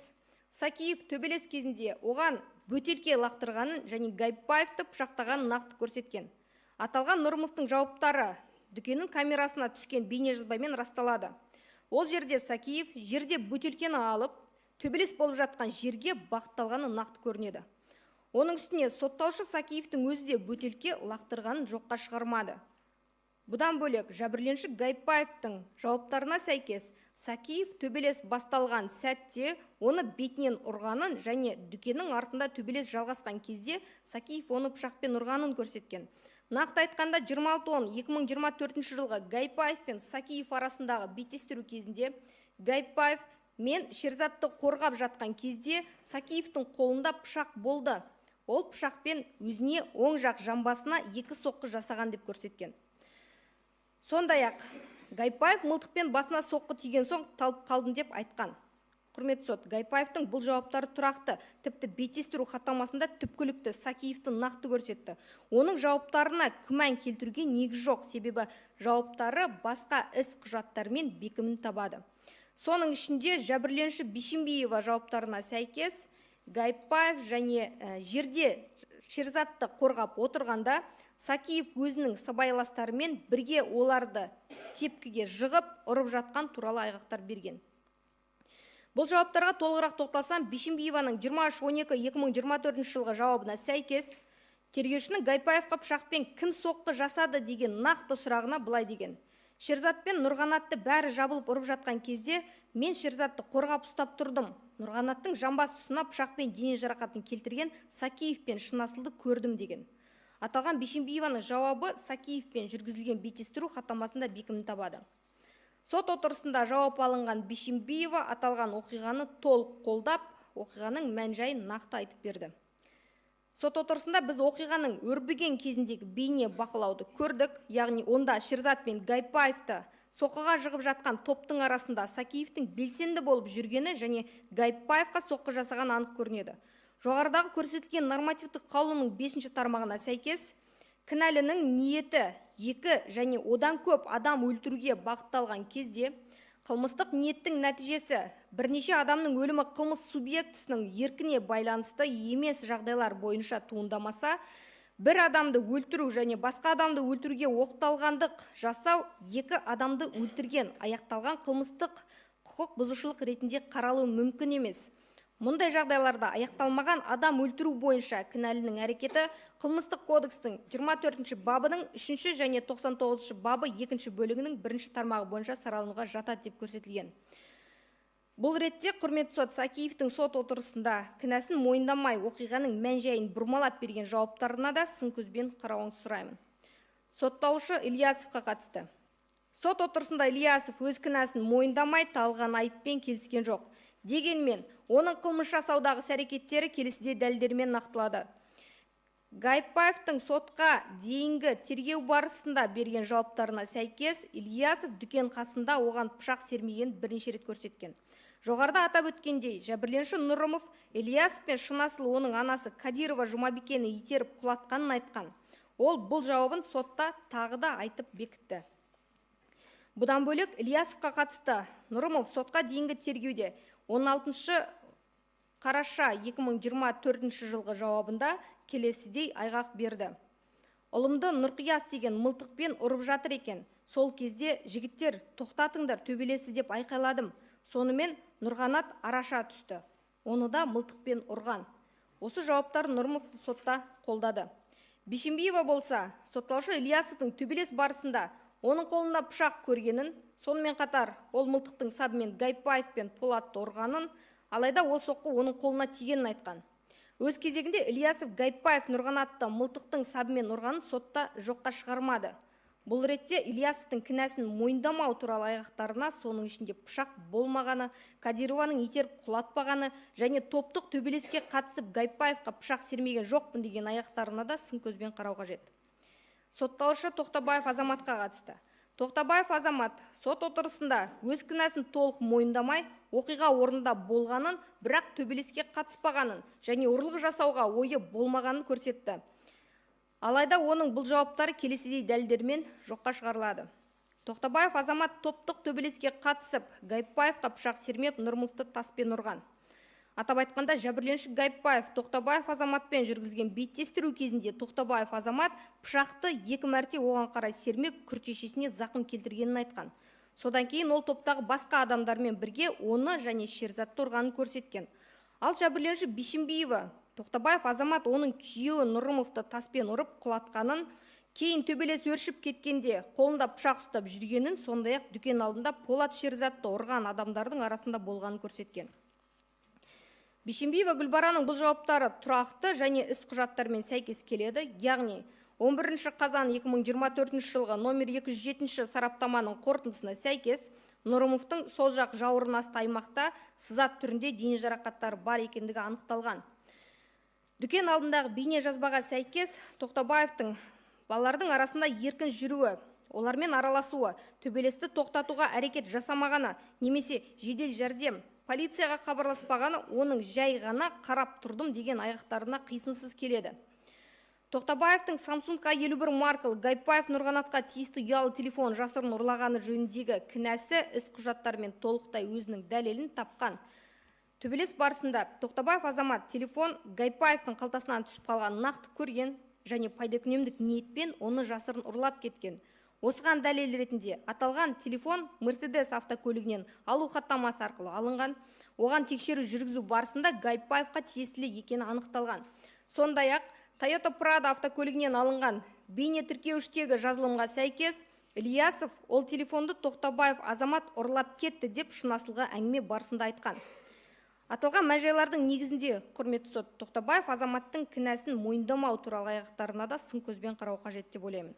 Сакиев төбелес кезінде оған бөтелке лақтырғанын және Гайпаевты пышақтағанын нақты көрсеткен. Аталған Нұрымовтың жауаптары дүкеннің камерасына түскен бейнежазбамен расталады. Ол жерде Сакиев жерде бөтелкені алып, төбелес болып жатқан жерге бағытталғаны нақты көрінеді. Оның үстіне сотталушы Сакиевтің өзі де бөтелке лақтырғанын жоққа шығармады. Бұдан бөлек, жәбірленуші Гайпаевтың жауаптарына сәйкес, Сакиев төбелес басталған сәтте оны бетінен ұрғанын және дүкеннің артында төбелес жалғасқан кезде Сакиев оны пышақпен ұрғанын көрсеткен. Нақты айтқанда, 26.10.2024 жылғы Гайпаев пен Сакиев арасындағы беттестіру кезінде Гайпаев мен Шерзатты қорғап жатқан кезде Сакиевтің қолында пышақ болды. Ол пышақпен өзіне оң жақ жамбасына екі соққы жасаған деп көрсеткен. Сондай-ақ, Гайпаев мылтықпен басына соққы тиген соң талып қалдым деп айтқан. Құрметті сот, Гайпаевтың бұл жауаптары тұрақты, тіпті беттестіру хаттамасында түпкілікті Сакиевті нақты көрсетті. Оның жауаптарына күмән келтіруге негіз жоқ, себебі жауаптары басқа іс құжаттармен бекімін табады. Соның ішінде жәбірленуші Бишімбиева жауаптарына сәйкес, Гайпаев және жерде Шерзатты қорғап отырғанда Сакиев өзінің сыбайластарымен бірге оларды тепкіге жығып, ұрып жатқан туралы айғақтар берген. Бұл жауаптарға толығырақ тоқталсам, Бишімбиеваның 23.12.2024 жылғы жауабына сәйкес, тергеушінің Гайпаевқа пышақпен кім соққы жасады деген нақты сұрағына былай деген. Шерзат пен Нұрғанатты бәрі жабылып ұрып жатқан кезде, мен Шерзатты қорғап ұстап тұрдым. Нұрғанаттың жамбас тұсына пышақпен дене жарақатын келтірген Сакиев пен Шынасылды көрдім деген. Аталған Бишімбиеваның жауабы Сакиевпен жүргізілген беттестіру хаттамасында бекімін табады. Сот отырысында жауап алынған Бишімбиева аталған оқиғаны толық қолдап, оқиғаның мән-жайын нақты айтып берді. Сот отырысында біз оқиғаның өрбіген кезіндегі бейне бақылауды көрдік, яғни онда Шерзат пен Гайпаевты соққыға жығып жатқан топтың арасында Сакиевтің белсенді болып жүргені және Гайпаевқа соққы жасағаны анық көрінеді. Жоғарыдағы көрсетілген нормативтік қаулының 5-ші тармағына сәйкес, кінәлінің ниеті екі және одан көп адам өлтіруге бағытталған кезде, қылмыстық ниеттің нәтижесі бірнеше адамның өлімі қылмыс субъектісінің еркіне байланысты емес жағдайлар бойынша туындамаса, бір адамды өлтіру және басқа адамды өлтіруге оқталғандық жасау екі адамды өлтірген аяқталған қылмыстық құқық бұзушылық ретінде қаралуы мүмкін емес. Мұндай жағдайларда аяқталмаған адам өлтіру бойынша кінәлінің әрекеті қылмыстық кодекстің 24-ші бабының 3-ші және 99-шы бабы 2-ші бөлігінің 1-ші тармағы бойынша саралануға жатады деп көрсетілген. Бұл ретте құрметті сот Сакиевтің сот отырысында кінәсін мойындамай оқиғаның мән-жайын бұрмалап берген жауаптарына да сын көзбен қарауыңызды сұраймын. Сотталушы Ильясовқа қатысты. Сот отырысында Ильясов өз кінәсін мойындамай талған айыппен келіскен жоқ. Дегенмен, оның қылмыс жасаудағы іс-әрекеттері келесідей дәлелдермен нақтылады. Гайыпбаевтың сотқа дейінгі тергеу барысында берген жауаптарына сәйкес, Ильясов дүкен қасында оған пышақ сермегенін бірнеше рет көрсеткен. Жоғарыда атап өткендей, жәбірленуші Нұрымов Ильясов пен Шынасыл оның анасы Кадирова Жұмабикені итеріп құлатқанын айтқан. Ол бұл жауабын сотта тағы да айтып бекітті. Бұдан бөлек, Ильясовқа қатысты Нұрымов сотқа дейінгі тергеуде 16 қараша 2024 жылғы жауабында келесідей айғақ берді. Ұлымды Нұрқияс деген мылтықпен ұрып жатыр екен. Сол кезде жігіттер тоқтатыңдар төбелесі деп айқайладым. Сонымен Нұрғанат араша түсті. Оны да мылтықпен ұрған. Осы жауаптарын Нұрымов сотта қолдады. Бишімбиева болса, сотталушы Ильясовтың төбелес барысында оның қолында пышақ көргенін, сонымен қатар ол мылтықтың сабымен Гайыпбаев пен Полатты ұрғанын, алайда ол соққы оның қолына тигенін айтқан. Өз кезегінде Ильясов Гайыпбаев Нұрғанатты мылтықтың сабымен ұрғанын сотта жоққа шығармады. Бұл ретте Ильясовтың кінәсін мойындамау туралы айғақтарына, соның ішінде пышақ болмағаны, Кадированың итеріп құлатпағаны және топтық төбелеске қатысып Гайыпбаевқа пышақ сермеген жоқпын деген айғақтарына да сын көзбен қарау қажет. Сотталушы Тоқтабаев Азаматқа қатысты. Тоқтабаев Азамат сот отырысында өз кінәсін толық мойындамай, оқиға орнында болғанын, бірақ төбелеске қатыспағанын және ұрлық жасауға ойы болмағанын көрсетті. Алайда оның бұл жауаптары келесідей дәлелдермен жоққа шығарылады. Тоқтабаев Азамат топтық төбелеске қатысып, Гайыпбаевқа пышақ сермеп, Нұрымовты таспен ұрған. Атап айтқанда, жәбірленуші Гайыпбаев Тоқтабаев Азаматпен жүргізілген беттестіру кезінде Тоқтабаев Азамат пышақты екі мәрте оған қарай сермеп, күртешесіне зақым келтіргенін айтқан. Содан кейін ол топтағы басқа адамдармен бірге оны және Шерзатты ұрғанын көрсеткен. Ал жәбірленуші Бишімбиева Тоқтабаев Азамат оның күйеуі Нұрымовты таспен ұрып құлатқанын, кейін төбелес өршіп кеткенде қолында пышақ ұстап жүргенін, сондай-ақ дүкен алдында Полат Шерзатты ұрған адамдардың арасында болғанын көрсеткен. Бишімбиева Гүлбараның бұл жауаптары тұрақты және іс құжаттармен сәйкес келеді, яғни 11 қазан 2024 жылғы номер 207 сараптаманың қорытындысына сәйкес Нұрымовтың сол жақ жауырын асты аймақта сызат түрінде дене жарақаттары бар екендігі анықталған. Дүкен алдындағы бейне жазбаға сәйкес Тоқтабаевтың балалардың арасында еркін жүруі, олармен араласуы, төбелесті тоқтатуға әрекет жасамағаны немесе жедел жәрдем полицияға хабарласпағаны оның жай ғана қарап тұрдым деген айғақтарына қисынсыз келеді. Тоқтабаевтың Samsung A51 маркалы Гайыпбаев Нұрғанатқа тиісті ұялы телефон жасырын ұрлағаны жөніндегі кінәсі іс құжаттарымен толықтай өзінің дәлелін тапқан. Төбелес барысында Тоқтабаев Азамат телефон Гайыпбаевтың қалтасынан түсіп қалғанын нақты көрген және пайдакүнемдік ниетпен оны жасырын ұрлап кеткен. Осыған дәлел ретінде аталған телефон Мерседес автокөлігінен алу хаттамасы арқылы алынған. Оған тексеру жүргізу барысында Гайыпбаевқа тиесілі екені анықталған. Сондай-ақ Toyota Prado автокөлігінен алынған бейне тіркеуіштегі жазылымға сәйкес Ильясов ол телефонды Тоқтабаев Азамат ұрлап кетті деп Шынасылға әңгіме барысында айтқан. Аталған мән-жайлардың негізінде құрметті сот Тоқтабаев Азаматтың кінәсін мойындамау туралы айғақтарына да сын көзбен қарау қажет деп ойлаймын.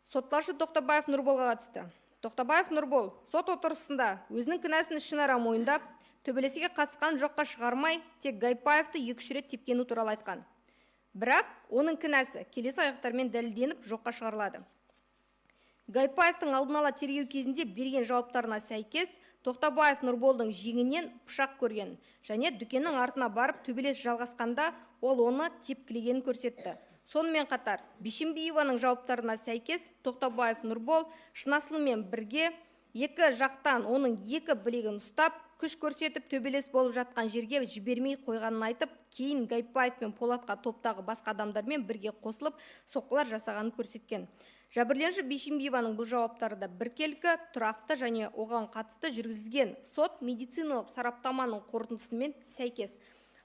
Сотталушы Тоқтабаев Нұрболға қатысты. Тоқтабаев Нұрбол сот отырысында өзінің кінәсін ішінара мойындап, төбелеске қатысқан жоққа шығармай, тек Гайыпбаевты 2-3 рет тепкені туралы айтқан. Бірақ оның кінәсі келесі айғақтармен дәлелденіп жоққа шығарылады. Гайыпбаевтың алдын ала тергеу кезінде берген жауаптарына сәйкес, Тоқтабаев Нұрболдың жеңінен пышақ көрген және дүкеннің артына барып төбелес жалғасқанда ол оны тепкілегенін көрсетті. Сонымен қатар, Бишімбиеваның жауаптарына сәйкес, Тоқтабаев Нұрбол Шынасылмен бірге екі жақтан оның екі білегін ұстап, күш көрсетіп төбелес болып жатқан жерге жібермей қойғанын айтып, кейін Гайыпбаев пен Полатқа топтағы басқа адамдармен бірге қосылып, соққылар жасағанын көрсеткен. Жәбірленуші Бишімбиеваның бұл жауаптары да біркелкі, тұрақты және оған қатысты жүргізілген сот медициналық сараптаманың қорытындысымен сәйкес.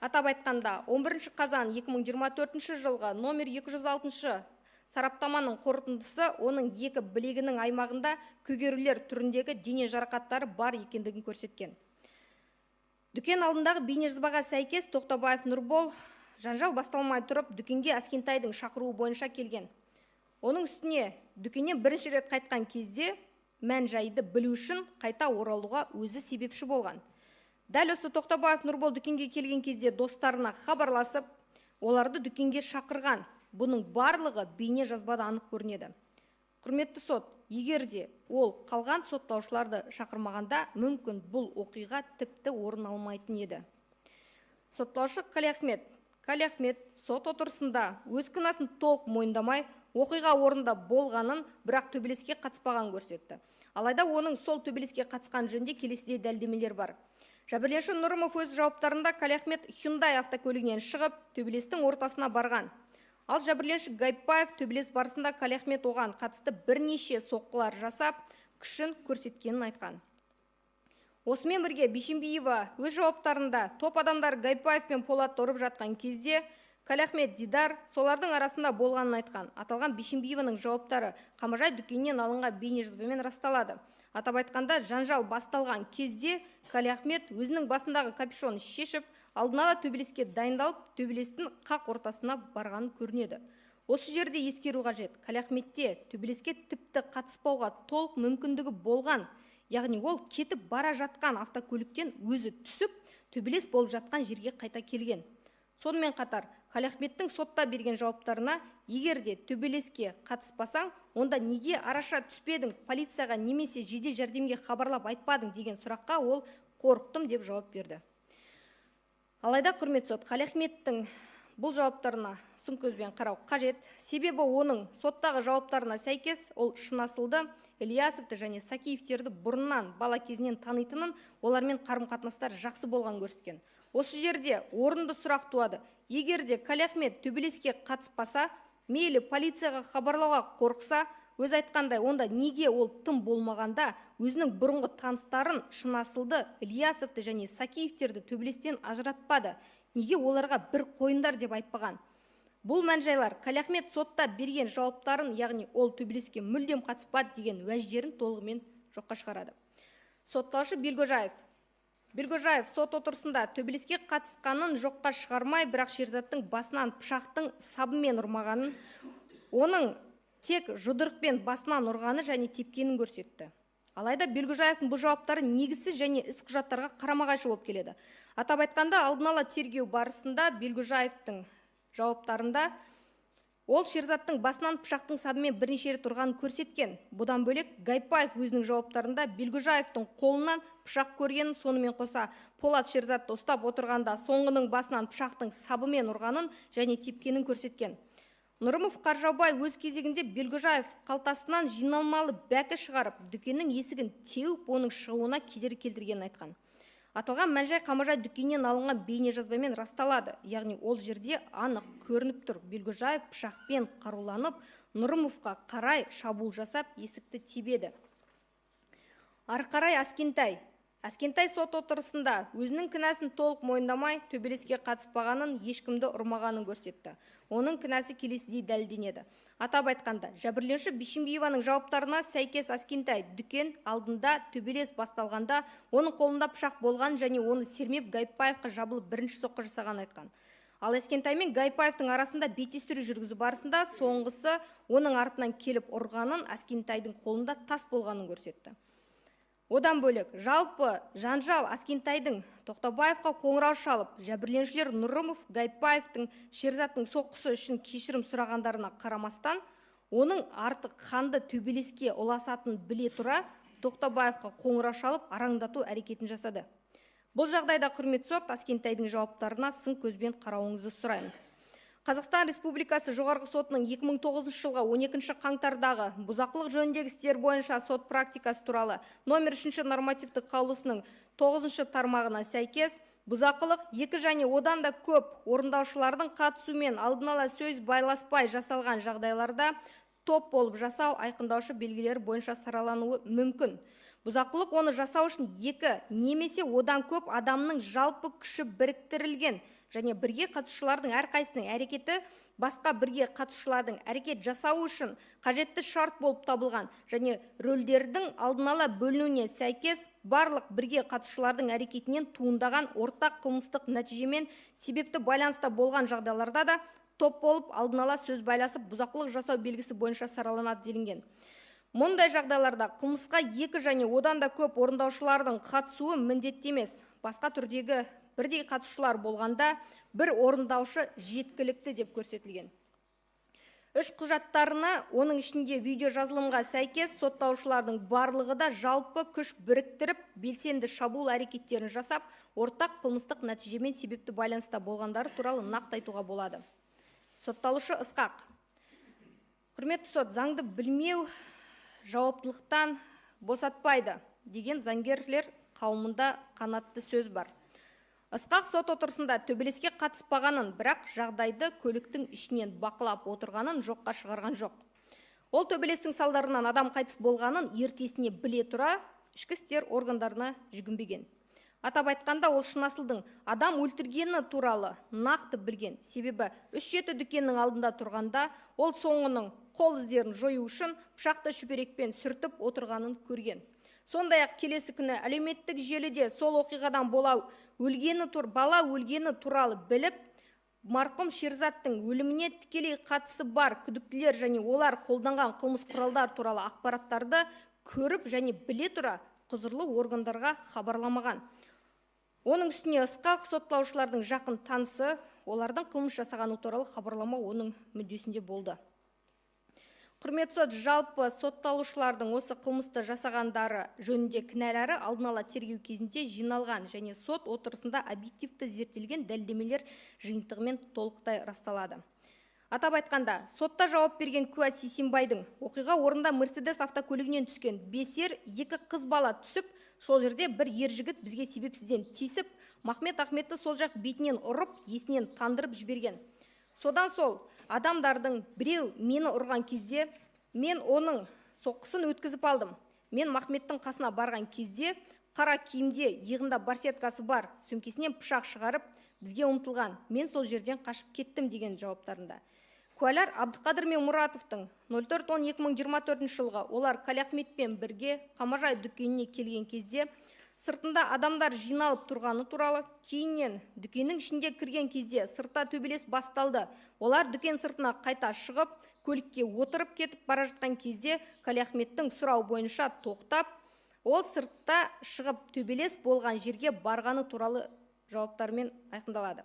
Атап айтқанда, 11 қазан 2024 жылғы номер 206 сараптаманың қорытындысы оның екі білегінің аймағында көгерулер түріндегі дене жарақаттары бар екендігін көрсеткен. Дүкен алдындағы бейнежазбаға сәйкес Тоқтабаев Нұрбол жанжал басталмай тұрып дүкенге Әскентайдың шақыруы бойынша келген. Оның үстіне дүкеннен бірінші рет қайтқан кезде мән-жайды білу үшін қайта оралуға өзі себепші болған. Дәл осы Тоқтабаев Нұрбол дүкенге келген кезде достарына хабарласып, оларды дүкенге шақырған. Бұның барлығы бейне жазбада анық көрінеді. Құрметті сот, егер де ол қалған сотталушыларды шақырмағанда, мүмкін бұл оқиға тіпті орын алмайтын еді. Сотталушы Қалиахмет. Қалиахмет сот отырысында өз кінәсін толық мойындамай, оқиға орнында болғанын, бірақ төбелеске қатыспағанын көрсетті. Алайда оның сол төбелеске қатысқан жөнінде келесідей дәлелдемелер бар. Жәбірленуші Нұрымов өз жауаптарында Қалиахмет Hyundai автокөлігінен шығып, төбелестің ортасына барған. Ал жәбірленуші Гайпаев төбелес барысында Қалиахмет оған қатысты бірнеше соққылар жасап, күшін көрсеткенін айтқан. Осымен бірге Бишімбиева өз жауаптарында топ адамдар Гайпаев пен Полатты ұрып жатқан кезде Қалиахмет Дидар солардың арасында болғанын айтқан. Аталған Бишімбиеваның жауаптары Қамажай дүкенінен алынған бейнежазбамен расталады. Атап айтқанда, жанжал басталған кезде Қалиахмет өзінің басындағы капюшонын шешіп, алдын ала төбелеске дайындалып, төбелестің қақ ортасына барғанын көрінеді. Осы жерде ескеру қажет. Қалиахметте төбелеске тіпті қатыспауға толық мүмкіндігі болған, яғни ол кетіп бара жатқан автокөліктен өзі түсіп, төбелес болып жатқан жерге қайта келген. Сонымен қатар, Қалиахметтің сотта берген жауаптарына, егер де төбелеске қатыспасаң, онда неге араша түспедің, полицияға немесе жедел жәрдемге хабарлап айтпадың деген сұраққа ол қорықтым деп жауап берді. Алайда, құрметті сот, Қалиахметтің бұл жауаптарына сын көзбен қарау қажет. Себебі оның соттағы жауаптарына сәйкес, ол Шынасылды, Ильясовты және Сакиевтерді бұрыннан бала кезінен танитынын, олармен қарым-қатынастар жақсы болған көрсеткен. Осы жерде орынды сұрақ туады. Егер де Қалиахмет төбелеске қатыспаса, мейлі полицияға хабарлауға қорықса, өз айтқандай, онда неге ол тым болмағанда өзінің бұрынғы таныстарын Шынасылды, Ильясовты және Сакиевтерді төбелестен ажыратпады? Неге оларға бір қойындар деп айтпаған? Бұл мән-жайлар Қалиахмет сотта берген жауаптарын, яғни ол төбелеске мүлдем қатыспады деген уәждерін толығымен жоққа шығарады. Сотталушы Белгожаев. Белгожаев сот отырысында төбелеске қатысқанын жоққа шығармай, бірақ Шерзаттың басынан пышақтың сабымен ұрмағанын, оның тек жұдырықпен басынан ұрғаны және тепкенін көрсетті. Алайда Белгожаевтың бұл жауаптары негізсіз және іс құжаттарға қарама-қайшы болып келеді. Атап айтқанда, алдын ала тергеу барысында Белгожаевтың жауаптарында ол Шерзаттың басынан пышақтың сабымен бірнеше рет ұрғанын көрсеткен. Бұдан бөлек, Гайпаев өзінің жауаптарында Белгожаевтың қолынан пышақ көргенін, сонымен қоса Полат Шерзатты ұстап отырғанда соңғының басынан пышақтың сабымен ұрғанын және тепкенін көрсеткен. Нұрымов Қаржаубай өз кезегінде Белгожаев қалтасынан жиналмалы бәкі шығарып, дүкеннің есігін теуіп, оның шығуына кедергі келтіргенін айтқан. Аталған мән-жай Қамажай дүкеннен алынған бейнежазбамен расталады. Яғни ол жерде анық көрініп тұр. Белгожаев пышақпен қаруланып, Нұрымовқа қарай шабуыл жасап, есікті тебеді. Ары қарай Аскентай. Аскентай сот отырысында өзінің кінәсін толық мойындамай, төбелеске қатыспағанын, ешкімді ұрмағанын көрсетті. Оның кінәсі келесідей дәлелденеді. Атап айтқанда, жәбірленуші Бишімбиеваның жауаптарына сәйкес Аскентай дүкен алдында төбелес басталғанда оның қолында пышақ болған және оны сермеп Гайпаевқа жабылып бірінші соққы жасағанын айтқан. Ал Аскентай мен Гайпаевтың арасында беттестіру жүргізу барысында соңғысы оның артынан келіп ұрғанын, Аскентайдың қолында тас болғанын көрсетті. Одан бөлек, жалпы жанжал Аскентайдың Тоқтабаевқа қоңырау шалып, жәбірленушілер Нұрымов, Гайпаевтың Шерзаттың соққысы үшін кешірім сұрағандарына қарамастан, оның артық қанды төбелеске ұласатынын біле тұра Тоқтабаевқа қоңырау шалып, араңдату әрекетін жасады. Бұл жағдайда құрметті сот, Аскентайдың жауаптарына сын көзбен қарауыңызды сұраймыз. Қазақстан Республикасы Жоғарғы Сотының 2009 жылғы 12 қаңтардағы бұзақылық жөніндегі істер бойынша сот практикасы туралы номер 3 нормативтік қаулысының 9 тармағына сәйкес, бұзақылық екі және одан да көп орындаушылардың қатысуымен алдын ала сөз байласпай жасалған жағдайларда топ болып жасау айқындаушы белгілері бойынша саралануы мүмкін. Бұзақылық оны жасау үшін екі немесе одан көп адамның жалпы күші біріктірілген және бірге қатысушылардың әрқайсысының әрекеті басқа бірге қатысушылардың әрекет жасауы үшін қажетті шарт болып табылған және рөлдердің алдын ала бөлінуіне сәйкес барлық бірге қатысушылардың әрекетінен туындаған ортақ қылмыстық нәтижемен себепті байланыста болған жағдайларда да топ болып алдын ала сөз байласып бұзақылық жасау белгісі бойынша сараланады делінген. Мұндай жағдайларда қылмысқа екі және одан да көп орындаушылардың қатысуы міндетті емес. басқа түрдегі бірдей қатысушылар болғанда бір орындаушы жеткілікті деп көрсетілген. Үш құжаттарына, оның ішінде видео жазылымға сәйкес сотталушылардың барлығы да жалпы күш біріктіріп, белсенді шабуыл әрекеттерін жасап, ортақ қылмыстық нәтижемен себепті байланыста болғандары туралы нақты айтуға болады. Сотталушы Ысқақ. Құрметті сот, заңды білмеу жауаптылықтан босатпайды деген заңгерлер қауымында қанатты сөз бар. Ысқақ сот отырысында төбелеске қатыспағанын, бірақ жағдайды көліктің ішінен бақылап отырғанын жоққа шығарған жоқ. Ол төбелестің салдарынан адам қайтыс болғанын ертесіне біле тұра ішкі істер органдарына жүгінбеген. Атап айтқанда, ол Шынасылдың адам өлтіргені туралы нақты білген. Себебі 3-7 дүкеннің алдында тұрғанда ол соңының қол іздерін жою үшін пышақты шүберекпен сүртіп отырғанын көрген. Сондай-ақ келесі күні әлеуметтік желіде сол оқиғадан бала өлгені туралы біліп, марқұм Шерзаттың өліміне тікелей қатысы бар күдіктілер және олар қолданған қылмыс құралдар туралы ақпараттарды көріп және біле тұра құзырлы органдарға хабарламаған. Оның үстіне Ысқақ сотталушылардың жақын танысы, олардың қылмыс жасағаны туралы хабарлама оның мүддесінде болды. Құрметті сот, жалпы сотталушылардың осы қылмысты жасағандары жөнінде кінәлары алдын ала тергеу кезінде жиналған және сот отырысында объективті зерттелген дәлелдемелер жиынтығымен толықтай расталады. Атап айтқанда, сотта жауап берген куә Сейсенбайдың оқиға орнында Мерседес автокөлігінен түскен 5 ер, 2 қыз бала түсіп, сол жерде бір ер жігіт бізге себепсізден тиісіп, Махмет Ахметті сол жақ бетінен ұрып, есінен тандырып жіберген. Содан сол адамдардың біреу мені ұрған кезде, мен оның соққысын өткізіп алдым. Мен Махметтің қасына барған кезде, қара киімде иығында барсеткасы бар, сөмкесінен пышақ шығарып, бізге ұмтылған. Мен сол жерден қашып кеттім деген жауаптарында. Куәлар Абдықадыр мен Мұратовтың 04.10.2024 жылғы олар Калиахметпен бірге Қамажай дүкеніне келген кезде сыртында адамдар жиналып тұрғаны туралы, кейіннен дүкеннің ішінде кірген кезде сыртта төбелес басталды. Олар дүкен сыртына қайта шығып, көлікке отырып кетіп бара жатқан кезде Калиахметтің сұрауы бойынша тоқтап, ол сыртта шығып төбелес болған жерге барғаны туралы жауаптармен айқындалады.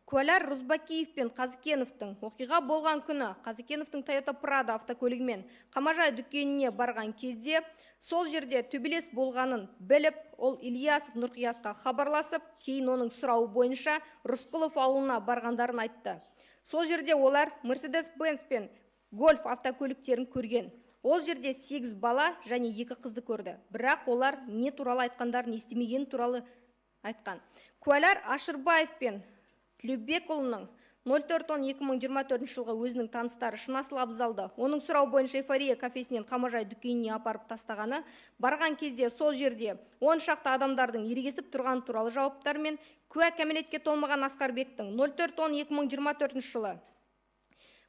Куәлар Рузбакиев пен Қазыкеновтың оқиға болған күні Қазыкеновтың Toyota Prado автокөлігімен Қамажай дүкеніне барған кезде сол жерде төбелес болғанын біліп, ол Ильясов Нұрқиясқа хабарласып, кейін оның сұрауы бойынша Рысқұлов ауылына барғандарын айтты. Сол жерде олар Mercedes-Benz пен Golf автокөліктерін көрген. Ол жерде 8 бала және 2 қызды көрді. Бірақ олар не туралы айтқандарын естімегені туралы айтқан. Куәлар Ашырбаев пен Тілеубекұлының 04.10.2024 жылғы өзінің таныстары Шынасыл Абзалды оның сұрауы бойынша Эйфория кафесінен Қамажай дүкеніне апарып тастағаны, барған кезде сол жерде 10 шақты адамдардың ерегесіп тұрғаны туралы жауаптармен куә кәмелетке толмаған Асқарбектің 04.10.2024 жылы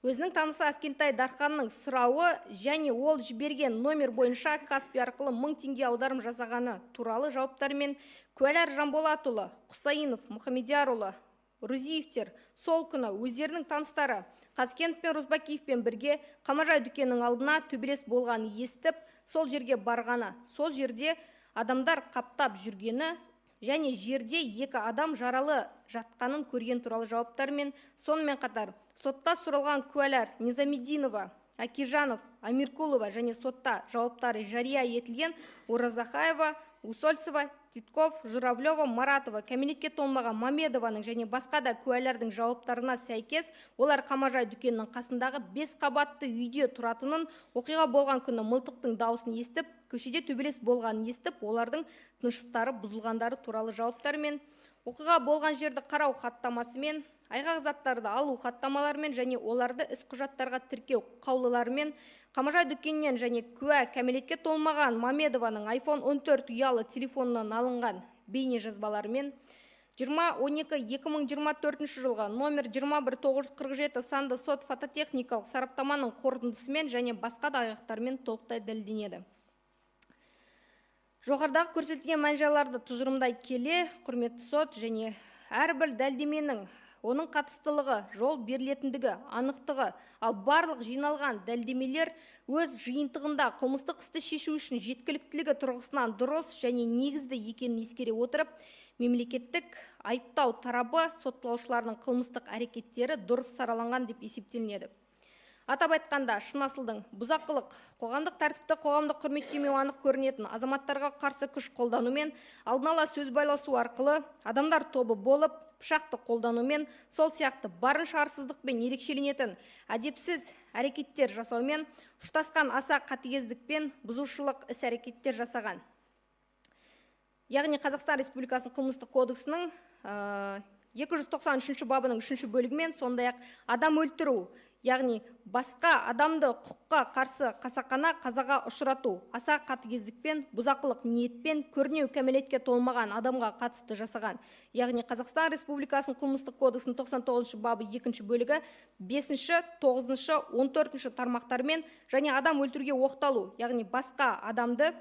өзінің танысы Аскентай Дарханның сұрауы және ол жіберген номер бойынша Каспи арқылы 1000 теңге аударым жасағаны туралы жауаптармен куәлар Жанболатұлы, Құсайынов, Мұхамедиярұлы, Рузиевтер сол күні өздерінің таныстары Қазкенов пен Рузбакиевпен бірге Қамажай дүкенінің алдына төбелес болғанын естіп, сол жерге барғаны, сол жерде адамдар қаптап жүргені және жерде екі адам жаралы жатқанын көрген туралы жауаптармен, сонымен қатар сотта сұралған куәлар Низамединова, Акижанов, Амиркулова және сотта жауаптары жария етілген Оразахаева, Усольцева, Титков, Журавлева, Маратова, кәмелетке толмаған Мамедованың және басқа да куәлердің жауаптарына сәйкес, олар Қамажай дүкенінің қасындағы 5 қабатты үйде тұратынын, оқиға болған күні мылтықтың дауысын естіп, көшеде төбелес болғанын естіп, олардың тыныштықтары бұзылғандары туралы жауаптармен, оқиға болған жерді қарау хаттамасымен, айғақ заттарды алу хаттамаларымен және оларды іс құжаттарға тіркеу қаулыларымен, Қамажай дүкенінен және куә кәмелетке толмаған Мамедованың iPhone 14 ұялы телефонынан алынған бейне жазбаларымен, 20.12.2024 жылғы номер 21947 санды сот фототехникалық сараптаманың қорытындысымен және басқа да айғақтармен толықтай дәлелденеді. Жоғарыдағы көрсетілген мән-жайларды тұжырымдай келе, құрметті сот, және әрбір дәлелдеменің оның қатыстылығы, жол берілетіндігі, анықтығы, ал барлық жиналған дәлелдемелер өз жиынтығында қылмыстық істі шешу үшін жеткіліктілігі тұрғысынан дұрыс және негізді екенін ескере отырып, мемлекеттік айыптау тарабы сотталушылардың қылмыстық әрекеттері дұрыс сараланған деп есептелінеді. Атап айтқанда, Шынасылдың бұзақылық, қоғамдық тәртіпті қоғамдық құрметтемеу анық көрінетін азаматтарға қарсы күш қолданумен, алдын ала сөз байласу арқылы адамдар тобы болып, пышақты қолданумен, сол сияқты барынша арсыздықпен ерекшеленетін әдепсіз әрекеттер жасаумен, ұштасқан аса қатыгездікпен бұзушылық іс-әрекеттер жасаған. Яғни Қазақстан Республикасының қылмыстық кодексінің 293 бабының 3 бөлігімен, сондай-ақ адам өлтіру, яғни басқа адамды құқыққа қарсы қасақана қазаға ұшырату, аса қатыгездікпен, бұзақылық ниетпен, көрнеу кәмелетке толмаған адамға қатысты жасаған, яғни Қазақстан Республикасының қылмыстық кодексінің 99 бабы 2 бөлігі 5, 9, 14 тармақтарымен және адам өлтіруге оқталу, яғни басқа адамды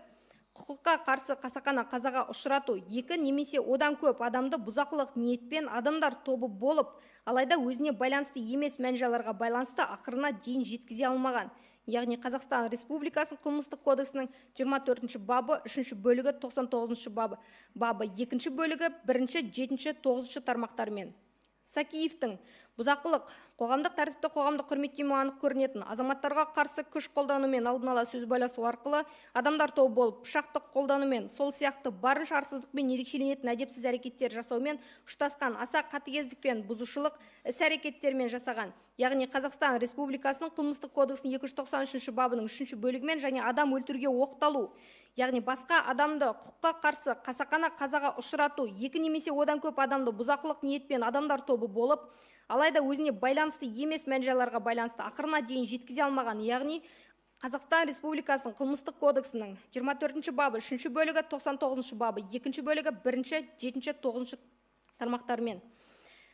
құқыққа қарсы қасақана қазаға ұшырату, екі немесе одан көп адамды бұзақылық ниетпен адамдар тобы болып, алайда өзіне байланысты емес мән-жайларға байланысты ақырына дейін жеткізе алмаған, яғни Қазақстан Республикасының қылмыстық кодексінің 24 бабы 3 бөлігі 99 бабы 2 бөлігі 1, 7, 9 тармақтарымен. Сакиевтің бұзақылық, қоғамдық тәртіпті қоғамдық құрметтемеу анық көрінетін азаматтарға қарсы күш қолданумен алдын ала сөз байласу арқылы адамдар тобы болып, пышақты қолданумен, сол сияқты барынша арсыздықпен ерекшеленетін әдепсіз әрекеттер жасаумен, ұштасқан аса қатыгездікпен бұзушылық іс-әрекеттермен жасаған, яғни Қазақстан Республикасының қылмыстық кодексінің 293 бабының 3 бөлігімен және адам өлтіруге оқталу, яғни басқа адамды құқыққа қарсы қасақана қазаға ұшырату, екі немесе одан көп адамды бұзақылық ниетпен адамдар тобы болып, алайда өзіне байланысты емес мән-жайларға байланысты ақырына дейін жеткізе алмаған, яғни Қазақстан Республикасының қылмыстық кодексінің 24 бабы 3 бөлігі 99 бабы 2 бөлігі 1, 7, 9 тармақтарымен.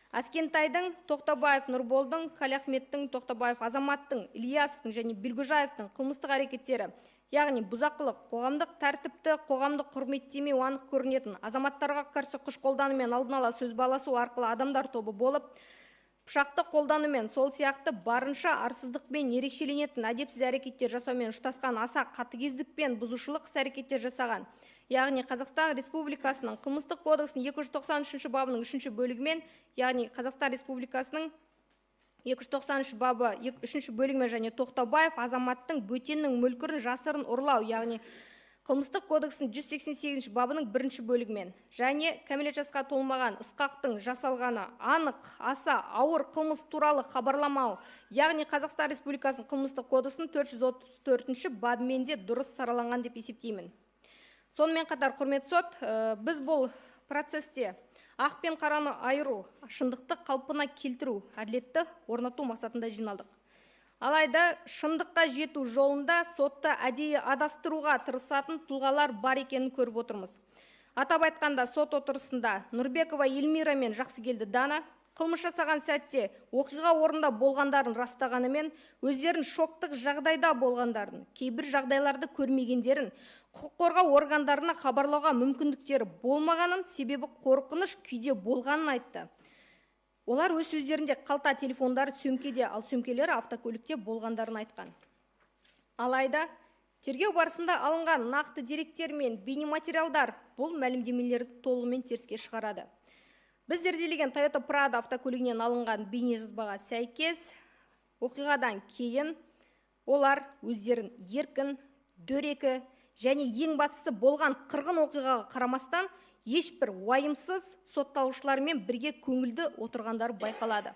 Аскентайдың, Тоқтабаев Нұрболдың, Калиахметтің, Тоқтабаев Азаматтың, Ильясовтың және Белгіжаевтың қылмыстық әрекеттері, яғни бұзақылық, қоғамдық тәртіпті қоғамдық құрметтемеу анық көрінетін азаматтарға қарсы күш қолданумен алдын ала сөз байласу арқылы адамдар тобы болып, пышақты қолданумен, сол сияқты барынша арсыздықпен ерекшеленетін әдепсіз әрекеттер жасаумен ұштасқан аса қатыгездікпен бұзушылық іс-әрекеттер жасаған, яғни Қазақстан Республикасының қылмыстық кодексінің 293 бабының 3 бөлігімен, яғни Қазақстан Республикасының 293 бабы 3 бөлігімен және Тоқтабаев Азаматтың бөтеннің мүлкін жасырын ұрлау, яғни қылмыстық кодексінің 188 бабының 1 бөлігімен және кәмелет жасқа толмаған ысқақтың жасалғаны анық аса ауыр қылмыс туралы хабарламау, яғни Қазақстан Республикасының қылмыстық кодексінің 434 бабымен де дұрыс сараланған деп есептеймін. Сонымен қатар, құрметті сот, біз бұл процесте ақ пен қараны айыру, шындықты қалпына келтіру, әділетті орнату мақсатында жиналдық. Алайда шындыққа жету жолында сотты әдейі адастыруға тырысатын тұлғалар бар екенін көріп отырмыз. Атап айтқанда, сот отырысында Нұрбекова Эльмира мен Жақсыгелді Дана қылмыс жасаған сәтте оқиға орнында болғандарын растағанымен, өздерін шоктық жағдайда болғандарын, кейбір жағдайларды көрмегендерін, құқық қорғау органдарына хабарлауға мүмкіндіктері болмағанын, себебі қорқыныш күйде болғанын айтты. Олар өз сөздерінде қалта телефондары сөмкеде, ал сөмкелері автокөлікте болғандарын айтқан. Алайда тергеу барысында алынған нақты деректер мен бейнематериалдар бұл мәлімдемелерді толығымен теріске шығарады. Біз зерделеген Toyota Prado автокөлігінен алынған бейнежазбаға сәйкес, оқиғадан кейін олар өздерін еркін, дөрекі және ең бастысы болған қырғын оқиғаға қарамастан ешбір уайымсыз сотталушылармен бірге көңілді отырғандары байқалады.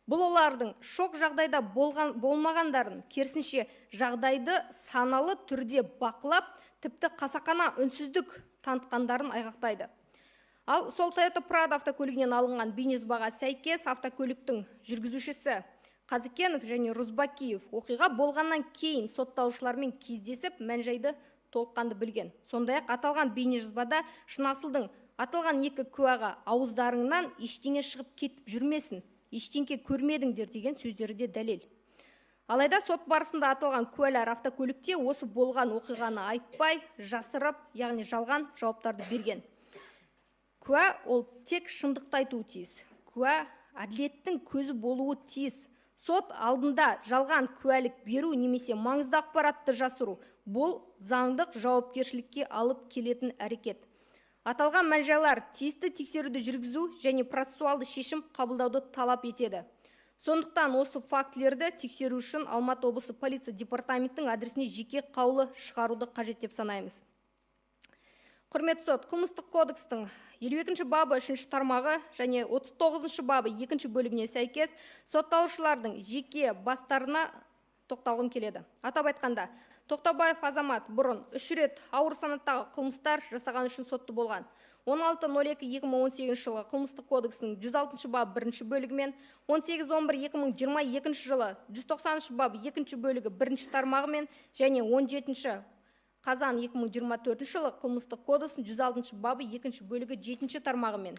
Бұл олардың шок жағдайда болмағандарын, керісінше жағдайды саналы түрде бақылап, тіпті қасақана үнсіздік танытқандарын айғақтайды. Ал сол Toyota Prado автокөлігінен алынған бейнежазбаға сәйкес автокөліктің жүргізушісі Қазыкенов және Рузбакиев оқиға болғаннан кейін сотталушылармен кездесіп, мән-жайды толыққанды білген. Сондай-ақ аталған бейнежазбада Шынасылдың аталған екі куәға ауыздарыңнан ештеңе шығып кетіп жүрмесін, ештеңе көрмедіңдер деген сөздері де дәлел. Алайда сот барысында аталған куәлар автокөлікте осы болған оқиғаны айтпай, жасырып, яғни жалған жауаптарды берген. Куә ол тек шындықты айтуы тиіс. Куә әділеттің көзі болуы тиіс. Сот алдында жалған куәлік беру немесе маңызды ақпаратты жасыру бұл заңдық жауапкершілікке алып келетін әрекет. Аталған мән-жайлар тиісті тексеруді жүргізу және процессуалды шешім қабылдауды талап етеді. Сондықтан осы фактілерді тексеру үшін Алматы облысы полиция департаментінің адресіне жеке қаулы шығаруды қажет деп санаймыз. Құрметті сот, қылмыстық кодекстің 52 бабы 3 тармағы және 39 бабы 2 бөлігіне сәйкес сотталушылардың жеке бастарына тоқталғым келеді. Атап айтқанда, Тоқтабаев Азамат бұрын 3 рет ауыр санаттағы қылмыстар жасаған үшін сотты болған. 16.02.2018 жылы қылмыстық кодексінің 106 бабы 1 бөлігімен, 18.11.2022 жылы 190 бабы 2 бөлігі 1 тармағымен және 17 қазан 2024 жылы қылмыстық кодексінің 106 бабы 2 бөлігі 7 тармағымен.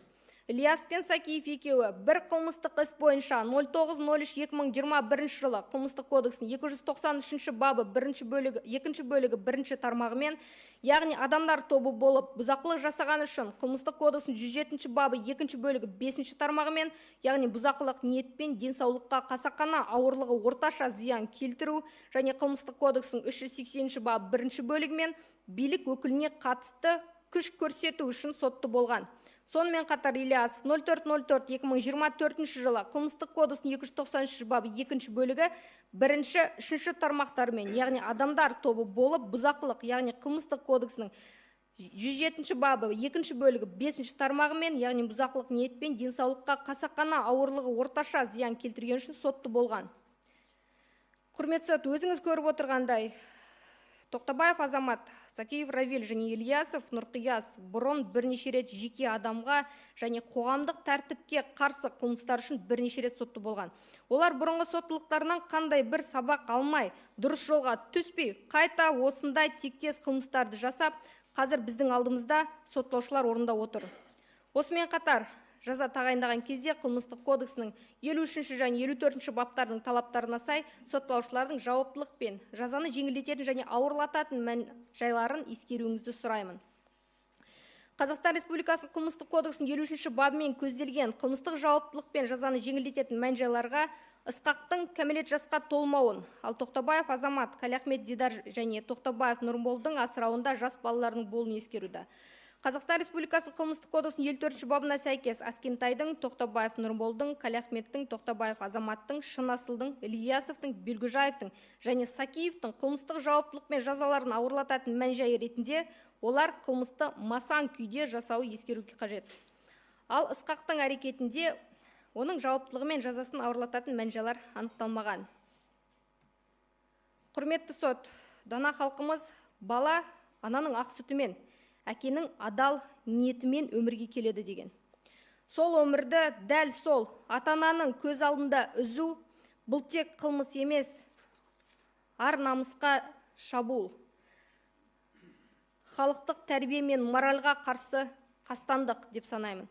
Ильяс пен Сакиев екеуі бір қылмыстық іс бойынша 09.03.2021 жылы қылмыстық кодексінің 293 бабы 1 бөлігі 2 бөлігі 1 тармағымен, яғни адамдар тобы болып бұзақылық жасаған үшін қылмыстық кодексінің 107 бабы 2 бөлігі 5 тармағымен, яғни бұзақылық ниетпен денсаулыққа қасақана ауырлығы орташа зиян келтіру және қылмыстық кодексінің 380 бабы 1 бөлігімен билік өкіліне қатысты күш көрсету үшін сотты болған. Сонымен қатар Ильясов 04.04.2024 жылы қылмыстық кодексінің 293 бабы 2 бөлігі 1-ші, 3-ші тармақтарымен, яғни адамдар тобы болып бұзақылық, яғни қылмыстық кодексінің 107 бабы 2 бөлігі 5 тармағымен, яғни бұзақылық ниетпен денсаулыққа қасақана ауырлығы орташа зиян келтірген үшін сотты болған. Құрметті сот, өзіңіз көріп отырғандай, Тоқтабаев Азамат, Сакиев Равиль және Ильясов Нұрқияс бұрын бірнеше рет жеке адамға және қоғамдық тәртіпке қарсы қылмыстар үшін бірнеше рет сотты болған. Олар бұрынғы соттылықтарынан қандай бір сабақ алмай, дұрыс жолға түспей, қайта осындай тектес қылмыстарды жасап, қазір біздің алдымызда сотталушылар орнында отыр. Осымен қатар, жаза тағайындаған кезде қылмыстық кодексінің 53 және 54 баптарының талаптарына сай сотталушылардың жауаптылық пен жазаны жеңілдететін және ауырлататын мән-жайларын ескеруіңізді сұраймын. Қазақстан Республикасының қылмыстық кодексінің 53 бабымен көзделген қылмыстық жауаптылық пен жазаны жеңілдететін мән-жайларға Ысқақтың кәмелет жасқа толмауын, ал Тоқтабаев Азамат, Қалиахмет Дидар және Тоқтабаев Нұрболдың асырауында жас балаларының болуын ескеруді. Қазақстан Республикасының қылмыстық кодексінің 54 бабына сәйкес Аскентайдың, Тоқтабаев Нұрболдың, Қалиахметтің, Тоқтабаев Азаматтың, Шынасылдың, Ильясовтың, Белгіжаевтың және Сакиевтің қылмыстық жауаптылық пен жазаларын ауырлататын мән-жайы ретінде олар қылмысты масаң күйде жасауы ескеруге қажет. Ал Ысқақтың әрекетінде оның жауаптылығы мен жазасын ауырлататын мән-жайлар анықталмаған. Құрметті сот, дана халқымыз бала ананың ақ сүтімен, әкенің адал ниетімен өмірге келеді деген. Сол өмірді дәл сол ата-ананың көз алдында үзу бұл тек қылмыс емес, ар намысқа шабуыл, халықтық тәрбие мен моральға қарсы қастандық деп санаймын.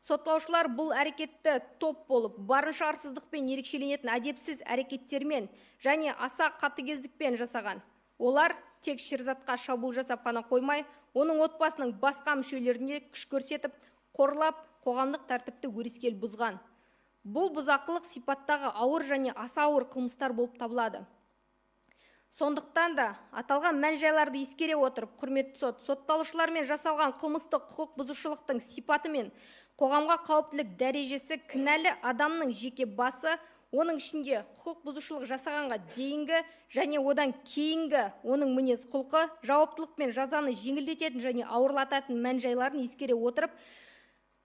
Сотталушылар бұл әрекетті топ болып, барынша арсыздықпен ерекшеленетін әдепсіз әрекеттермен және аса қатыгездікпен жасаған. Олар тек Шерзатқа шабуыл жасап қана қоймай, оның отбасының басқа мүшелеріне күш көрсетіп, қорлап, қоғамдық тәртіпті өрескел бұзған. Бұл бұзақылық сипаттағы ауыр және аса ауыр қылмыстар болып табылады. Сондықтан да аталған мән-жайларды ескере отырып, құрметті сот, сотталушылармен жасалған қылмыстық құқық бұзушылықтың сипаты мен қоғамға қауіптілік дәрежесі кінәлі адамның жеке басы, оның ішінде құқық бұзушылық жасағанға дейінгі және одан кейінгі оның мінез құлқы, жауаптылық пен жазаны жеңілдететін және ауырлататын мән-жайларын ескере отырып,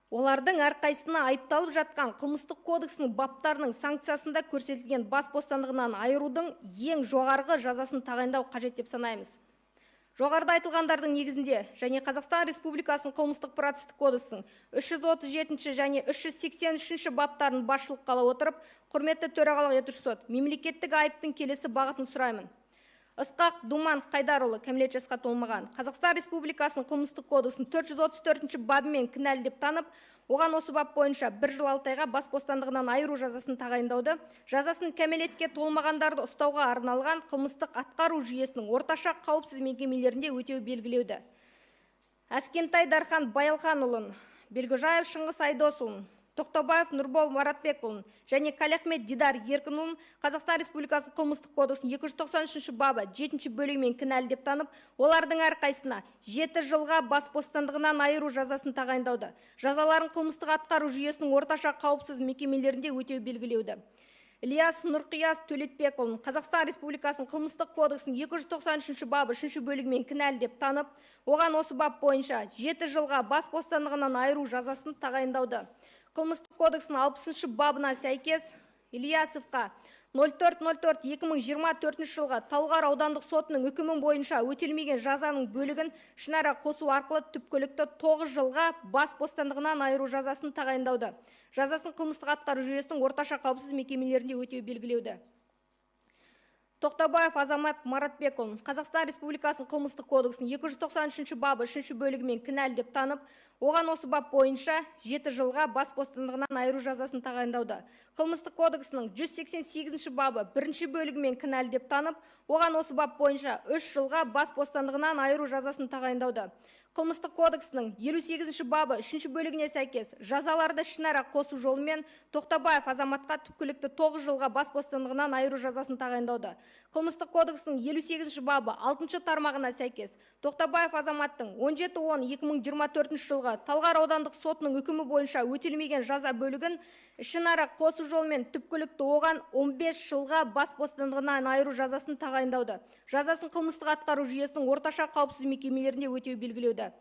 олардың әрқайсысына айыпталып жатқан қылмыстық кодексінің баптарының санкциясында көрсетілген бас бостандығынан айырудың ең жоғарғы жазасын тағайындау қажет деп санаймыз. Жоғарыда айтылғандардың негізінде және Қазақстан Республикасының қылмыстық процестік кодексінің 337 және 383 баптарын басшылыққа ала отырып, құрметті төрағалық етуші сот, мемлекеттік айыптың келесі бағытын сұраймын. Ысқақ Думан Қайдарұлы, кәмелет жасқа толмаған, Қазақстан Республикасының қылмыстық кодексінің 434 бабымен кінәлі деп танып, оған осы бап бойынша 1 жыл 6 айға бас бостандығынан айыру жазасын тағайындауды, жазасын кәмелетке толмағандарды ұстауға арналған қылмыстық атқару жүйесінің орташа қауіпсіз мекемелерінде өтеу белгілеуді. Әскентай Дархан Баялханұлын, Белгіжаев Шыңғыс Айдосұлын, Тоқтабаев Нұрбол Маратбекұлын және Калиахмет Дидар Еркінұлын Қазақстан Республикасы Қылмыстық кодексінің 293 бабы 7 бөлігімен кінәлі деп танып, олардың әрқайсысына 7 жылға бас бостандығынан айыру жазасын тағайындауды, жазаларын қылмыстық атқару жүйесінің орташа қауіпсіз мекемелерінде өтеу белгілеуді. Ильяс Нұрқияс Төлетбекұлын Қазақстан Республикасының Қылмыстық кодексінің 293 бабы 3 бөлігімен кінәлі деп танып, оған осы бап бойынша 7 жылға бас бостандығынан айыру жазасын тағайындауды. Қылмыстық кодексінің 60 бабына сәйкес Ильясовқа 04.04.2024 жылғы Талғар аудандық сотының үкімі бойынша өтелмеген жазаның бөлігін ішінара қосу арқылы түпкілікті 9 жылға бас бостандығынан айыру жазасын тағайындауды. Жазасын қылмыстық атқару жүйесінің орташа қауіпсіз мекемелерінде өтеу белгілеуді. Тоқтабаев Азамат Маратбекұлын Қазақстан Республикасының Қылмыстық кодексінің 293 бабы 3 бөлігімен кінәлі деп танып, оған осы бап бойынша 7 жылға бас бостандығынан айыру жазасын тағайындауды. Қылмыстық кодексінің 188 бабы 1 бөлігімен кінәлі деп танып, оған осы бап бойынша 3 жылға бас бостандығынан айыру жазасын тағайындауды. Қылмыстық кодексінің 58 бабы 3 бөлігіне сәйкес жазаларды ішінара қосу жолымен Тоқтабаев Азаматқа түпкілікті 9 жылға бас бостандығынан айыру жазасын тағайындауды. Қылмыстық кодексінің 58 бабы 6 тармағына сәйкес Тоқтабаев Азаматтың 17.10.2024 жылғы Талғар аудандық сотының үкімі бойынша өтелмеген жаза бөлігін ішінара қосу жолымен түпкілікті оған 15 жылға бас бостандығынан айыру жазасын тағайындауды. Жазасын қылмыстық атқару жүйесінің орташа қауіпсіз мекемелерінде өтеу белгілеуді.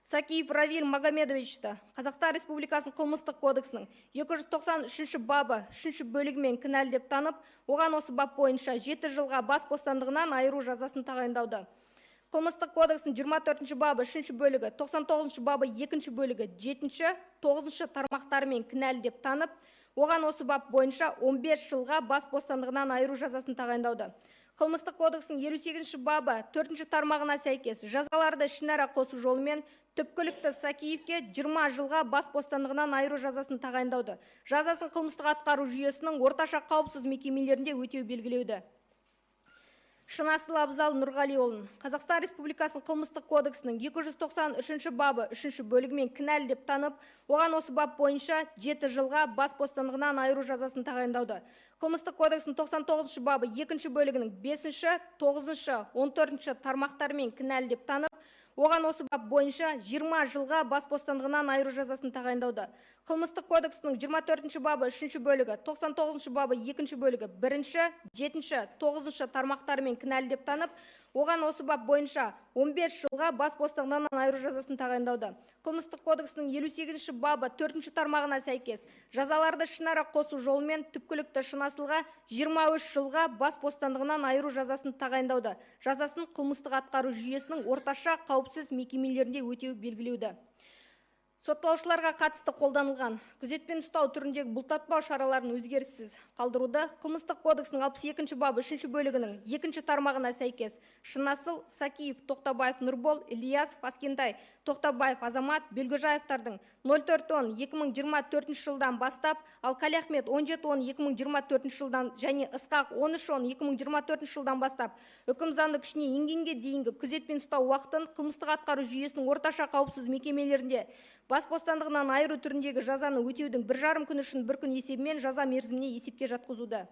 Сакиев Равиль Магомедовичті Қазақстан Республикасының Қылмыстық кодексінің 293 бабы 3 бөлігімен кінәлі деп танып, оған осы бап бойынша 7 жылға бас бостандығынан айыру жазасын тағайындауды. Қылмыстық кодексінің 24 бабы 3 бөлігі, 99 бабы 2 бөлігі, 7, 9 тармақтарымен кінәлі деп танып, оған осы бап бойынша 15 жылға бас бостандығынан айыру жазасын тағайындауды. Қылмыстық кодексінің 58 бабы 4 тармағына сәйкес жазаларды ішінара қосу жолымен түпкілікті Сакиевке 20 жылға бас бостандығынан айыру жазасын тағайындауды. Жазасын қылмыстық атқару жүйесінің орташа қауіпсіз мекемелерінде өтеу белгілеуді. Шынасыл Абзал Нұрғалиұлын Қазақстан Республикасының Қылмыстық кодексінің 293 бабы 3 бөлігімен кінәлі деп танып, оған осы бап бойынша 7 жылға бас бостандығынан айыру жазасын тағайындауды. Қылмыстық кодексінің 99 бабы 2 бөлігінің 5, 9, 14 тармақтарымен кінәлі деп танып, оған осы бап бойынша 20 жылға бас бостандығынан айыру жазасын тағайындауды. Қылмыстық кодексінің 24 бабы 3 бөлігі, 99 бабы 2 бөлігі, 1, 7, 9 тармақтарымен кінәлі деп танып, оған осы бап бойынша 15 жылға бас бостандығынан айыру жазасын тағайындауды. Қылмыстық кодексінің 58 бабы 4 тармағына сәйкес жазаларды ішінара қосу жолымен түпкілікті Шынасылға 23 жылға бас бостандығынан айыру жазасын тағайындауды. Жазасын қылмыстық атқару жүйесінің орташа қауіпсіз мекемелерінде өтеу белгілеуді. Сотталушыларға қатысты қолданылған күзетпен ұстау түріндегі бұлтартпау шараларын өзгеріссіз қалдыруды Қылмыстық кодексінің 62 бабы 3 бөлігінің 2 тармағына сәйкес Шынасыл Сакиев, Тоқтабаев Нұрбол, Ильясов Аскентай, Тоқтабаев Азамат, Белгіжаевтардың 04.10.2024 жылдан бастап, ал Калиахмет 17.10.2024 жылдан және Ысқақ 13.10.2024 жылдан бастап үкім заңды күшіне енгенге дейінгі күзетпен ұстау уақытын қылмыстық атқару жүйесінің орташа қауіпсіз мекемелерінде бас бостандығынан айыру түріндегі жазаны өтеудің 1,5 күн үшін бір күн есебімен жаза мерзіміне есепке жатқызуды.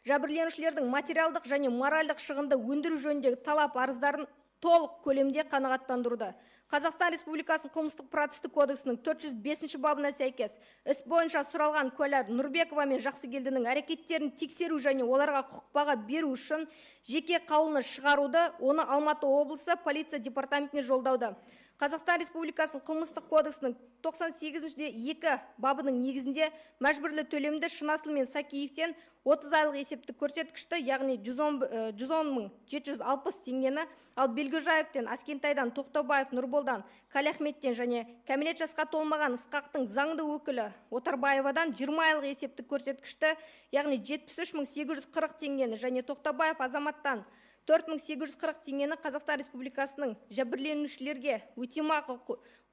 Жәбірленушілердің материалдық және моральдық шығынды өндіру жөніндегі талап арыздарын толық көлемде қанағаттандыруды. Қазақстан Республикасының Қылмыстық процестік кодексінің 405 бабына сәйкес іс бойынша сұралған куәлар Нұрбекова мен Жақсыгелдінің әрекеттерін тексеру және оларға құқық баға беру үшін жеке қаулыны шығаруды, оны Алматы облысы полиция департаментіне жолдауды. Қазақстан Республикасының Қылмыстық кодексінің 98.2 бабының негізінде мәжбүрлі төлемді Шынасыл мен Сакиевтен 30 айлық есептік көрсеткішті, яғни 110 760 теңгені, ал Белгіжаевтен, Аскентайдан, Тоқтабаев, Нұрболдан, Калиахметтен және кәмелет жасқа толмаған Ысқақтың заңды өкілі Отарбаевадан 20 айлық есептік көрсеткішті, яғни 73 840 теңгені және Тоқтабаев Азаматтан 4840 теңгені Қазақстан Республикасының жәбірленушілерге өтемақы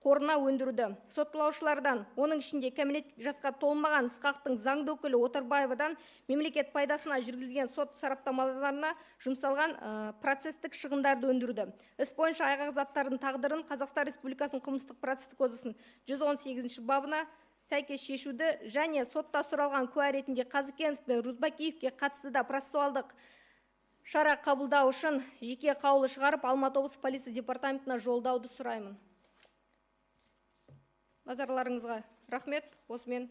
қорына өндіруді. Сотталушылардан, оның ішінде кәмелет жасқа толмаған Ысқақтың заңды өкілі Отарбаевадан мемлекет пайдасына жүргізілген сот сараптамаларына жұмсалған процестік шығындарды өндіруді. Іс бойынша айғақ заттардың тағдырын Қазақстан Республикасының Қылмыстық процестік кодексінің 118 бабына сәйкес шешуді және сотта сұралған куә ретінде Қазыкенов пен Рузбакиевке қатысты да процессуалдық шара қабылдау үшін жеке қаулы шығарып, Алматы облысы полиция департаментіне жолдауды сұраймын. Назарларыңызға рахмет. Осымен